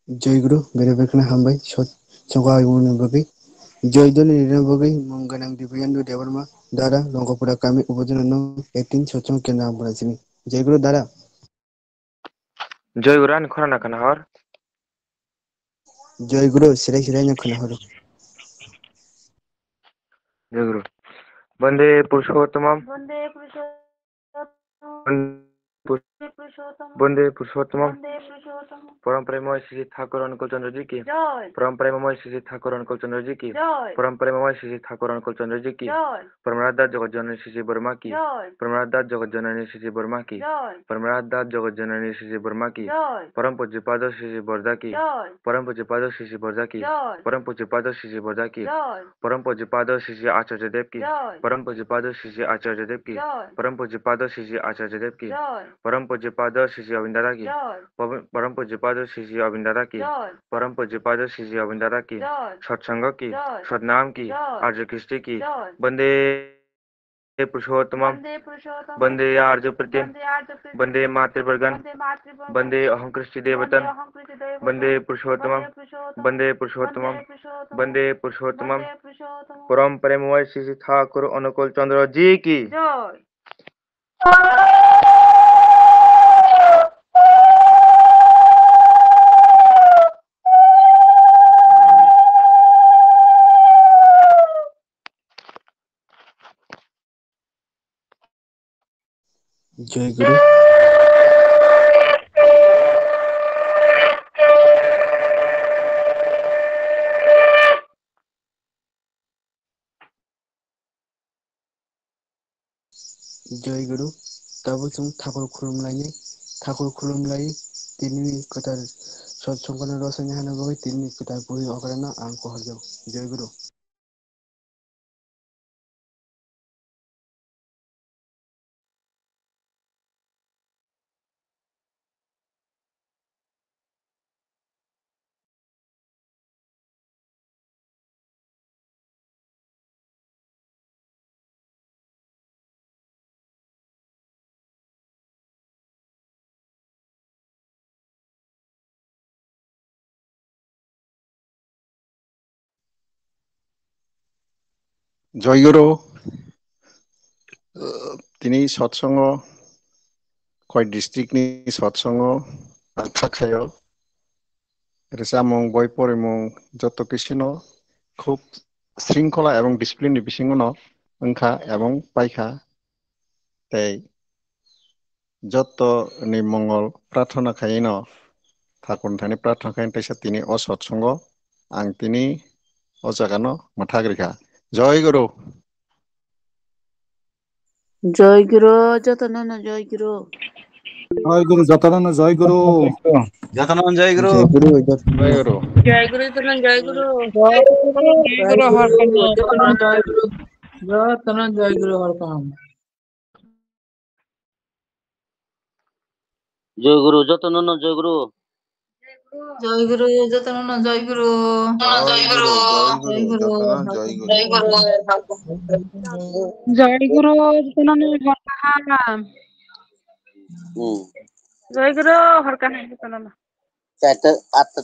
Jai Guru, bere bere kheno hambai, sot-, sogo awi muni bagwi. Joy Guru ni rina bagwi mung gwnang Dibyendra Debbarma, Dara, Rongkopura kami, Upazila nung eighteen, Sochong Kendra Ampura simi. Joy Guru Dara. Joy Guru, ani khorang na khna hor. Joy Guru, sirai sirai no khna horo. Joy Guru. Bande Purushottamam. Bande Purushottamam. Bande Purushottamam. Bande Purushottamam. Bande Purushottamam. Param Premamay Shri Thakur Anukul Chandra Ji ki. Joy. Param Premamay Shri Thakur Anukul Chandra Ji ki. Joy. Param Premamay Shri Thakur Anukul Chandra Ji ki. Joy. Paramradha Jagat Janani Shri Shri Burma ki. Joy. Paramradha Jagat Janani Shri Shri Burma ki. Joy. Paramradha Jagat Janani Shri Shri Burma ki. Joy. Param Pujya Pada Shri Shri Borda ki. Joy. Param Pujya Pada Shri Shri Borda ki. Joy. Param Pujya Pada Shri Shri Borda ki. Joy. Param Pujya Pada Shri Shri Acharya Dev ki. Joy. Param Pujya Pada Shri Shri Acharya Dev ki. Joy. Param Pujya Pada Shri Shri Acharya Dev ki. Joy. Param Pujya Pada Shri Shri Abin Dada ki. Joy. Param, Param Pujya Pada Shri Shri Abin Dada ki. Joy. Param Pujya Pada Shri Shri Abin Dada ki. Joy. Satsang ki. Joy. Satnam ki. Joy. Arya Kristi ki. Joy. Bande Purushottamam. Bande Purushottamam. Bande Arya Pratim. Bande Arya Pratim. Bande Matrivargan. Bande Matrivargan. Bande Aham Kristi Devatan. Bande Aham Kristi Devatan. Bande Purushottamam. Bande Purushottamam. Bande Purushottamam. Bande Purushottamam. Bande Purushottamam. Param Premamay Shri Shri Thakur Anukul Chandra Ji ki. Joy. Joy Guru. Joy Guru, tabuk chwng thakur khulumlainai, thakur khulumlai, tini kwtal sotsongkhano rosoni hana bagwi tini kwtal puri okrano ang koharjago. Joy Guru. Joy Guru, tini sotsongo koi district ni sotsongo ang thakhayo. Rwchapmung, boi porimung joto kisino khub shringkhola ebong discipline ni bisingo no wngkha ebong paikha. Tei joto ni mongol prarthana khaino, thakur ni thani prarthana khaino teisa tini o sotsongo ang tini o jaga no mwthak rikha. Joy Guru. Joy Guru, jotono no Joy Guru. Joy Guru, jotono no Joy Guru. Jotono no Joy Guru. Joy Guru, jotono. Joy Guru. Joy Guru, jotono Joy Guru. Joy Guru, jotono Joy Guru. Jotono Joy Guru, horkam. Joy Guru, jotono no Joy Guru. Joy Guru, jotono no Joy Guru. Joy Guru, Joy Guru, jotono Joy Guru. Joy Guru, jotono no hor kaham. Hmm. Joy Guru, hor kaham jotono no. Charta, atta.